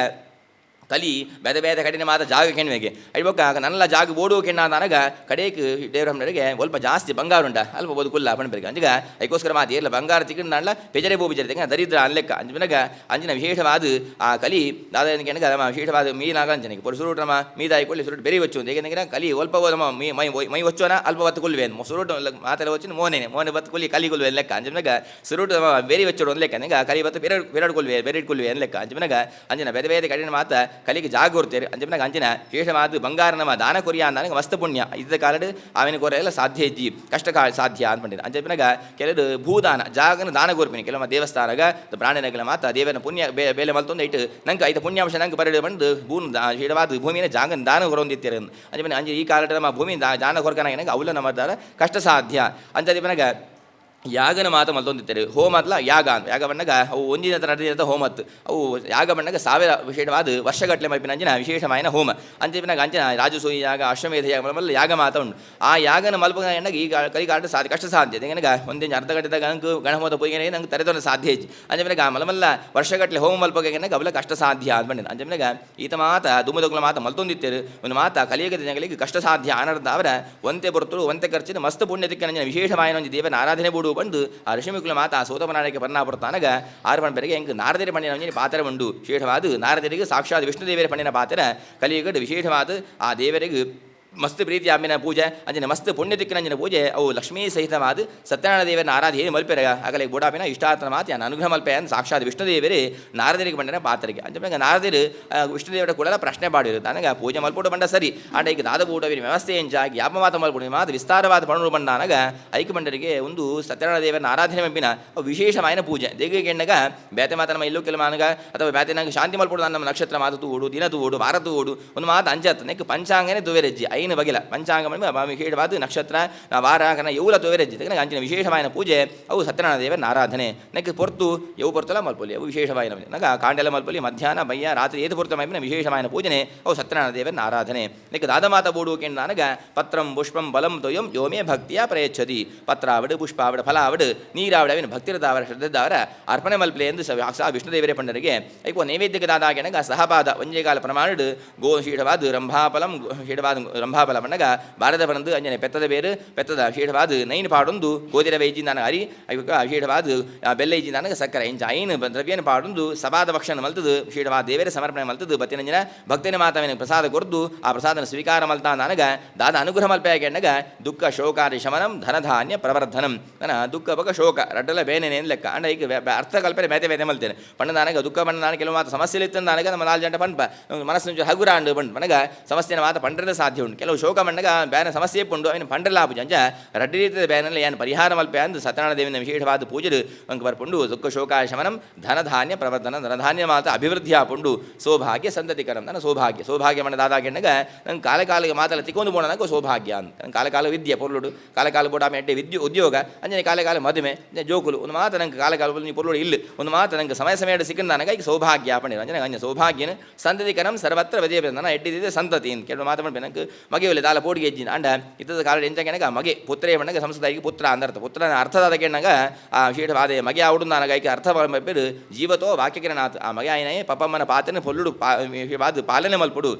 ಕಲಿ ಬೇರೆ ಬೇರೆ ಕಡಿನ ಮಾತ ಜಾಗ ಕೆಣ್ವೆಗೆ ಅಯ್ಯೊಕ್ಕ ನಲ್ಲ ಜಾಗ ಬೋಡು ಕೆಣ್ಣ ನನಗ ಕಡೇಕ್ ದೇವರಮ್ಮನರಿಗೆ ಸ್ವಲ್ಪ ಜಾಸ್ತಿ ಬಂಗಾರ ಉಂಟ ಅಲ್ಪ ಬೋದು ಕುಲ್ಲ ಪಣಪೆರಿಗೆ ಅಂಜಿಗ ಐಕೋಸ್ಕರ ಮಾತು ಏರ್ಲ ಬಂಗಾರ ತಿಕ್ಕಂದಾಂಡ್ಲ ಬೆಜರೆ ಬೋಬಿಜರೆ ತೆಂಗ ದರಿದ್ರ ಅನ್ಲೆಕ್ಕ ಅಂಜಿನಗ ಅಂಜಿನ ವಿಶೇಷವಾದ ಆ ಕಲಿ ದಾದ ಕೆಣಗ ನಮ್ಮ ವಿಶೇಷವಾದ ಮೀನಾಗ ಅಂಜನಿಗೆ ಪೊರು ಸುರುಟು ನಮ್ಮ ಮೀದಾಯಿ ಕೊಳ್ಳಿ ಸುರುಟು ಬೆರಿ ವಚ್ಚು ಏಕೆಂದ್ರೆ ಕಲಿ ಒಲ್ಪ ನಮ್ಮ ಮೀ ಮೈ ಮೈ ವಚ್ಚೋನ ಅಲ್ಪ ಬತ್ತು ಕೊಲ್ವೇನು ಸುರುಟು ಮಾತೆಲ್ಲ ವಚ್ಚು ಮೋನೇನೆ ಮೋನೆ ಬತ್ತು ಕೊಲ್ಲಿ ಕಲಿ ಕೊಲ್ವೆ ಲೆಕ್ಕ ಅಂಜಿನಗ ಸುರುಟು ಬೆರಿ ವಚ್ಚೋಡು ಒಂದು ಲೆಕ್ಕ ನಂಗ ಕಲಿ ಬತ್ತು ಬೇರೆ ಬೇರೆ ಕೊಲ್ವೆ ಬೇರೆ ಕೊಲ್ವೆ ಲೆಕ್ಕ ಅಂಜಿನಗ ಅಂಜಿನ ಬೇರೆ ಬೇರೆ ಕಡಿನ ಮಾತ ಕಲಿಗೆ ಜಾಗ ಕೊಡ್ತೇವೆ ಅಂಜಿನ ಅಂಚಿನ ವಿಶೇಷವಾದ ಬಂಗಾರ ನಮ್ಮ ದಾನ ಕೊರಿಯ ನನಗೆ ಮಸ್ತ್ ಪುಣ್ಯ ಇದ್ದ ಕಾಲಡ್ ಆమెను ಕೊರೆಲ್ಲ ಸಾಧ್ಯ ಇಜ್ಜಿ ಕಷ್ಟ ಕಾಲ ಸಾಧ್ಯ ಅನ್ಕೊಂಡಿದ್ದೆ ಅಂಚ ಕೆಲವು ಭೂದಾನ ಜಾಗನ ದಾನ ಕೋರ್ಪಿನಿ ಕೆಲವು ದೇವಸ್ಥಾನಗ ಪ್ರಾಣಿನಗಲ ಮಾತ ದೇವನ ಪುಣ್ಯ ಬೇಲೆ ಮಲ್ತೊಂದು ಇಟ್ಟು ನಂಗೆ ಐತ ಪುಣ್ಯಾಂಶ ನಂಗೆ ಬರಡು ಬಂದು ಭೂ ವಿಶೇಷವಾದ ಭೂಮಿನ ಜಾಗನ ದಾನ ಕೊರೊಂದಿತ್ತಾರೆ ಅಂಚ ಅಂಜೆ ಈ ಕಾಲಡ್ ನಮ್ಮ ಭೂಮಿ ದಾನ ಕೊರಕನ ಅವಲ ನಮ್ಮ ಕಷ್ಟ ಸಾಧ್ಯ ಅಂಚ ಯಾಗನ ಮಾತ ಮಲ್ತೊಂದಿತ್ತಾರೆ ಹೋಮ ಅಲ್ಲ ಯಾಗ ಅಂತ ಯಾಗ ಬಣ್ಣಗ ಅವು ಒಂದಿನ ನಡೆದಿದ್ದ ಹೋಮತ್ತು ಅವು ಯಾಗ ಬಣ್ಣಗ ಸಾವಿರ ವಿಶೇಷವಾದ ವರ್ಷಗಟ್ಟಲೆ ಮಲ್ಪಿನ ಅಂಚಿನ ವಿಶೇಷಮಾಯನ ಹೋಮ ಅಂಚಿನ ಅಂಚಿನ ರಾಜಸೂಯ ಯಾಗ ಅಶ್ವಮೇಧ ಯಾಗ ಮಲ್ಲ ಯಾಗ ಮಾತ ಉಂಟು. ಆ ಯಾಗನ ಮಲ್ಪ ಎಣ್ಣಗ ಈ ಕಲಿಗಾಟ ಸಾಧ್ಯ ಕಷ್ಟ ಸಾಧ್ಯ ಎಂಗನಗ ಒಂದಿನ ಅರ್ಧ ಗಂಟೆದಾಗ ನಂಗೆ ಗಣಹೋದ ಪೊಯ್ಗೆ ನಂಗೆ ತರೆದೊಂದು ಸಾಧ್ಯ ಹೆಚ್ಚು ಅಂಚ ಮಲಮಲ್ಲ ವರ್ಷಗಟ್ಟಲೆ ಹೋಮ ಮಲ್ಪಗ ಅವಲ ಕಷ್ಟ ಸಾಧ್ಯ ಅಂತ ಬಂದಿನ ಅಂಚ ಈತ ಮಾತ ದುಮ್ಮದಗುಲ ಮಾತ ಮಲ್ತೊಂದಿತ್ತೇರು ಒಂದು ಮಾತ ಕಲಿಯುಗದ ಜನಗಳಿಗೆ ಕಷ್ಟ ಸಾಧ್ಯ ಆನರ್ದ ಅವರ ಒಂತೆ ಬರ್ತರು ಒಂತೆ ಖರ್ಚಿನ ಮಸ್ತ್ ಪುಣ್ಯ ತಿಕ್ಕನ ವಿಶೇಷಮಾಯನ ಒಂಜಿ ದೇವನ ಆರಾಧನೆ ಬೂಡು ಬಂದು ಆ ಋಷಿಮಿಕುಲ ಮಾತ ಆ ಸೋತಪನಾಡಕ್ಕೆ ಪರ್ಣಾಪುರತಾನಗ ಆರು ಪೆರಿಗೆ ಎಂಕ್ ನಾರದರಿ ಪಣ್ಣಿನ ಒಂಜಿ ಪಾತ್ರ ಉಂಡು. ವಿಶೇಷವಾದ ನಾರದರಿಗೆ ಸಾಕ್ಷಾತ್ ವಿಷ್ಣು ದೇವರ ಪಣ್ಣಿನ ಪಾತ್ರ ಕಲಿಯುಗಡು ವಿಶೇಷವಾದ ಆ ದೇವರಿಗೆ ಮಸ್ತ್ ಪ್ರೀತಿ ಆಮಿನ ಪೂಜೆ ಅಂಚಿನ ಮಸ್ತ್ ಪುಣ್ಯ ತಿಕ್ಕಿನ ಅಂಚಿನ ಪೂಜೆ ಅವು ಲಕ್ಷ್ಮೀ ಸಹಿತವಾದ ಸತ್ಯನಾರಾಯಣ ದೇವರನ್ನ ಆರಾಧನೆ ಮಲ್ಪೆರ ಅಗಲೆ ಬೋಡಾಪಿನ ಇಷ್ಟಾರ್ಥನ ಮಾತು ಯಾನ್ ಅನುಗ್ರಹ ಮಲ್ಪೆ ಅಂತ ಸಾಕ್ಷಾತ್ ವಿಷ್ಣುದೇವರೇ ನಾರದರಿಗೆ ಬಂಡನ ಪಾತ್ರರಿಗೆ. ಅಂಚ ನಾರದರು ವಿಷ್ಣುದೇವರ ಕೂಡ ಪ್ರಶ್ನೆ ಪಾಡಿರು, ನನಗೆ ಪೂಜೆ ಮಲ್ಪೋಡು ಬಂಡ ಸರಿ, ಆಂಡ ಈಗ ದಾದ ಊಟವಿನ ವ್ಯವಸ್ಥೆ ಎಂಚಾಗಿ ಯಾಪ ಮಾತ ಮಲ್ಪುಡು ಮಾತು ವಿಸ್ತಾರವಾದ ಪಣು ಬಂಡಾನಗ ಐಕ ಬಂಡರಿಗೆ ಒಂದು ಸತ್ಯನಾರಾಯಣ ದೇವರನ್ನ ಆರಾಧನೆ ಮಂಪಿನ ಅವು ವಿಶೇಷವಾಯಿನ ಪೂಜೆ. ದೇಗ ಕೆಣ್ಣಗ ಬೇತೆ ಮಾತ ನಮ್ಮ ಇಲ್ಲು ಕೆಲವು ಮಾನಗ ಅಥವಾ ಬೇತೆ ನಂಗೆ ಶಾಂತಿ ಮಲ್ಪೋಡು ನಮ್ಮ ನಕ್ಷತ್ರ ಮಾತು ತೂಡು ದಿನ ತೂಡು ವಾರ ತೂಡು ಒಂದು ಮಾತು ಅಂಚತ್ತು ನೆಕ್ ಪಂಚಾಂಗನೇ ತುವೆರೆಜ್ಜಿ ಐನ ಬಗಿಲ ಪಂಚಾಂಗ ವಿಶೇಷವಾದ ನಕ್ಷತ್ರ ವಾರ ಕನ ಎವುಲ ತುವೆರೆಜ್ಜಿ ಅಂಚಿನ ವಿಶೇಷವಾಯಿನ ಪೂಜೆ ಅವು ಸತ್ಯನಾರಾಯಣ ದೇವರನ್ನ ಆರಾಧನೆ. ನೆಕ್ ಪೊರ್ತು ಎವು ಪೊರ್ತಲ ಮಲ್ಪೊಲಿ ಅವು ವಿಶೇಷವಾಯಿನ ನಗ ಕಾಂಡೆಲ ಮಲ್ಪೊಲಿ ಮಧ್ಯಾಹ್ನ ಬಯ್ಯ ರಾತ್ರಿ ಏತು ಪೊರ್ತ ಮೈಪಿನ ವಿಶೇಷವಾಯಿನ ಪೂಜನೆ ಅವು ಸತ್ಯನಾರಾಯಣ ದೇವರನ್ನ ಆರಾಧನೆ. ನೆಕ್ ದಾದಮಾತ ಬೋಡು ಕೆಂಡ ಪತ್ರಂ ಪುಷ್ಪಂ ಬಲಂ ತೊಯಂ ಯೋಮೇ ಭಕ್ತಿಯ ಪ್ರಯಚ್ಛತಿ ಪತ್ರಾವಡು ಪುಷ್ಪಾವಡು ಫಲಾವಡು ನೀರಾವಡು ಅವಿನ ಭಕ್ತಿರದಾವರ ಶ್ರದ್ಧೆದಾವರ ಅರ್ಪಣೆ ಮಲ್ಪಲೆ ಎಂದು ಸಾ ವಿಷ್ಣುದೇವರೇ ಪಂಡರಿಗೆ. ಐಕೋ ನೈವೇದ್ಯಕ್ಕೆ ದಾದಾಗೆನಗ ಸಹಪಾದ ಒಂಜೇಗಾಲ ಪ್ರಮಾಣಡು ಗೋ ಶೀಢವಾದ ರಂಭಾಫಲಂ ಶೀಢವಾದ ರಂಭಾಫಲ ಪಂಡಗ ಭಾರತ ಪರಂದು ಅಂಜನೆ ಪೆತ್ತದ ಬೇರು ಪೆತ್ತದ ಶೀಢವಾದ ನೈನ್ ಪಾಡೊಂದು ಗೋದಿರ ವೈಜಿ ನಾನು ಅರಿ ಐಕ ಶೀಢವಾದ ಬೆಲ್ಲ ಇಜ್ಜಿ ನನಗೆ ಸಕ್ಕರೆ ಇಂಚ ಐನು ದ್ರವ್ಯನ ಪಾಡೊಂದು ಸಬಾದ ಭಕ್ಷಣ ಮಲ್ತದು ಶೀಢವಾದ ದೇವರ ಸಮರ್ಪಣೆ ಮಲ್ತದು ಬತ್ತಿನಂಜನ ಭಕ್ತನ ಮಾತವಿನ ಪ್ರಸಾದ ಕೊರ್ದು ಆ ಪ್ರಸಾದನ ಸ್ವೀಕಾರ ಮಲ್ತಾ ನನಗ ದಾದ ಅನುಗ್ರಹ ಮಲ್ಪೆಯಾಗೆಣ್ಣಗ ದುಃಖ ಶೋಕಾದಿ ಶಮನಂ ಧನಧಾನ್ಯ ಪ್ರವರ್ಧನಂ. ನನ್ನ ದುಃಖ ಬಕ ಶೋಕ ರಡ್ಡಲ ಬೇನೇನೆ ಲೆಕ್ಕ ಅಂಡ ಈಗ ಅರ್ಥ ಕಲ್ಪನೆ ಬೇತೆ ಬೇತೆ ಮಲ್ತೇನೆ ಪಂಡ ನನಗೆ ದುಃಖ ಪಂಡ ನಾನು ಕೆಲವು ಮಾತು ಸಮಸ್ಯೆ ಇತ್ತು ನನಗೆ ನಮ್ಮ ನಾಲ್ಕು ಜಂಟ ಪಂಪ ಮನಸ್ಸು ಹಗುರ ಅಂಡು ಪಂಡ್ ಮನಗ ಸಮಸ್ಯೆನ ಮಾತ ಪಂಡ್ರೆ ಸಾಧ್ಯ ಉಂಟು. ಕೆಲವು ಶೋಕ ಮಂಡಗ ಬೇನೆ ಸಮಸ್ಯೆ ಪುಂಡು ಅವನು ಪಂಡ್ರಲ ಆಪುಜಿ ಅಂಚ ರಡ್ಡಿ ರೀತಿಯ ಬೇನೆಲ್ಲ ಏನು ಪರಿಹಾರ ಮಲ್ಪೆ ಅಂದು ಸತ್ಯನಾರಾಯಣ ದೇವಿನ ವಿಶೇಷವಾದ ಪೂಜೆ ಅಂಕ ಬರ್ಪುಂಡು. ದುಃಖ ಶೋಕ ಶಮನಂ ಧನಧಾನ್ಯ ಪ್ರವರ್ಧನ ಧನಧಾನ್ಯ ಮಾತ ಅಭಿವೃದ್ಧಿ ಆಪುಂಡು ಸೌಭಾಗ್ಯ ಸಂತತಿಕರಂ. ನನ್ನ ಸೌಭಾಗ್ಯ ಸೌಭಾಗ್ಯ ಮಣ್ಣ ದಾದಾಗೆಣ್ಣಗ ನಂಗೆ ಕಾಲ ಕಾಲಿಗೆ ಮಾತಲ್ಲ ತಿಕ್ಕೊಂಡು ಬೋಣ ನಂಗೆ ಸೌಭಾಗ್ಯ ಅಂತ ನಂಗೆ ಕಾಲ ಕಾಲ ವಿದ್ಯೆ ಪೊರ್ಲುಡು ಕಾಲ ಕಾಲ ಬೋಡ ಆಮೆ ಎಡ್ಡೆ ವಿದ್ಯೆ ಉದ್ಯೋಗ ಅಂಜನೆ ಕಾಲ ಕಾಲ ಮದುವೆ ಜೋಕುಲು ಒಂದು ಮಾತು ನಂಗೆ ಕಾಲ ಕಾಲ ನೀ ಪೊರ್ಲುಡು ಇಲ್ಲ ಒಂದು ಮಾತು ನಂಗೆ ಸಮಯ ಸಮಯ ಸಿಕ್ಕಂದ ನನಗೆ ಈಗ ಸೌಭಾಗ್ಯ ಪಂಡಿರ ಅಂಜನೆ ಅಂಜ ಸೌಭಾಗ್ಯನ ಸಂತತಿಕರಂ ಸರ್ವತ್ರ ವಿಜಯ ನನ್ನ ಎಡ್ಡಿದೆ ಸಂತತಿ ಅಂತ ಕೆಲವು ಮಾತು ಮಾಡ್ಬೇಕು. ನಂಗೆ ಮಗೆಯಲ್ಲಿ ದಾಲ ಪೋಡಿಗೆ ಹೆಜ್ಜಿನ ಅಂಡ ಇತ್ತದ ಕಾಲ ಎಂಚ ಮಗೆ ಪುತ್ರೇ ಮಣ್ಣಗೆ ಸಂಸ್ಕೃತ ಪುತ್ರ ಅಂದರ್ಥ ಪುತ್ರನ ಅರ್ಥದಾದ ಕೆಣ್ಣಗ ಆ ವಿಶೇಷವಾದ ಮಗೆ ಆವುಡು ನನಗೆ ಐಕೆ ಅರ್ಥ ಬೇರು ಜೀವತೋ ವಾಕ್ಯಕಿರಣಾತ್ ಆ ಮಗೆ ಆಯನೇ ಪಪ್ಪಮ್ಮನ ಪಾತನ ಪೊಲ್ಲುಡು ವಾದ ಪಾಲನೆ ಮಲ್ಪುಡು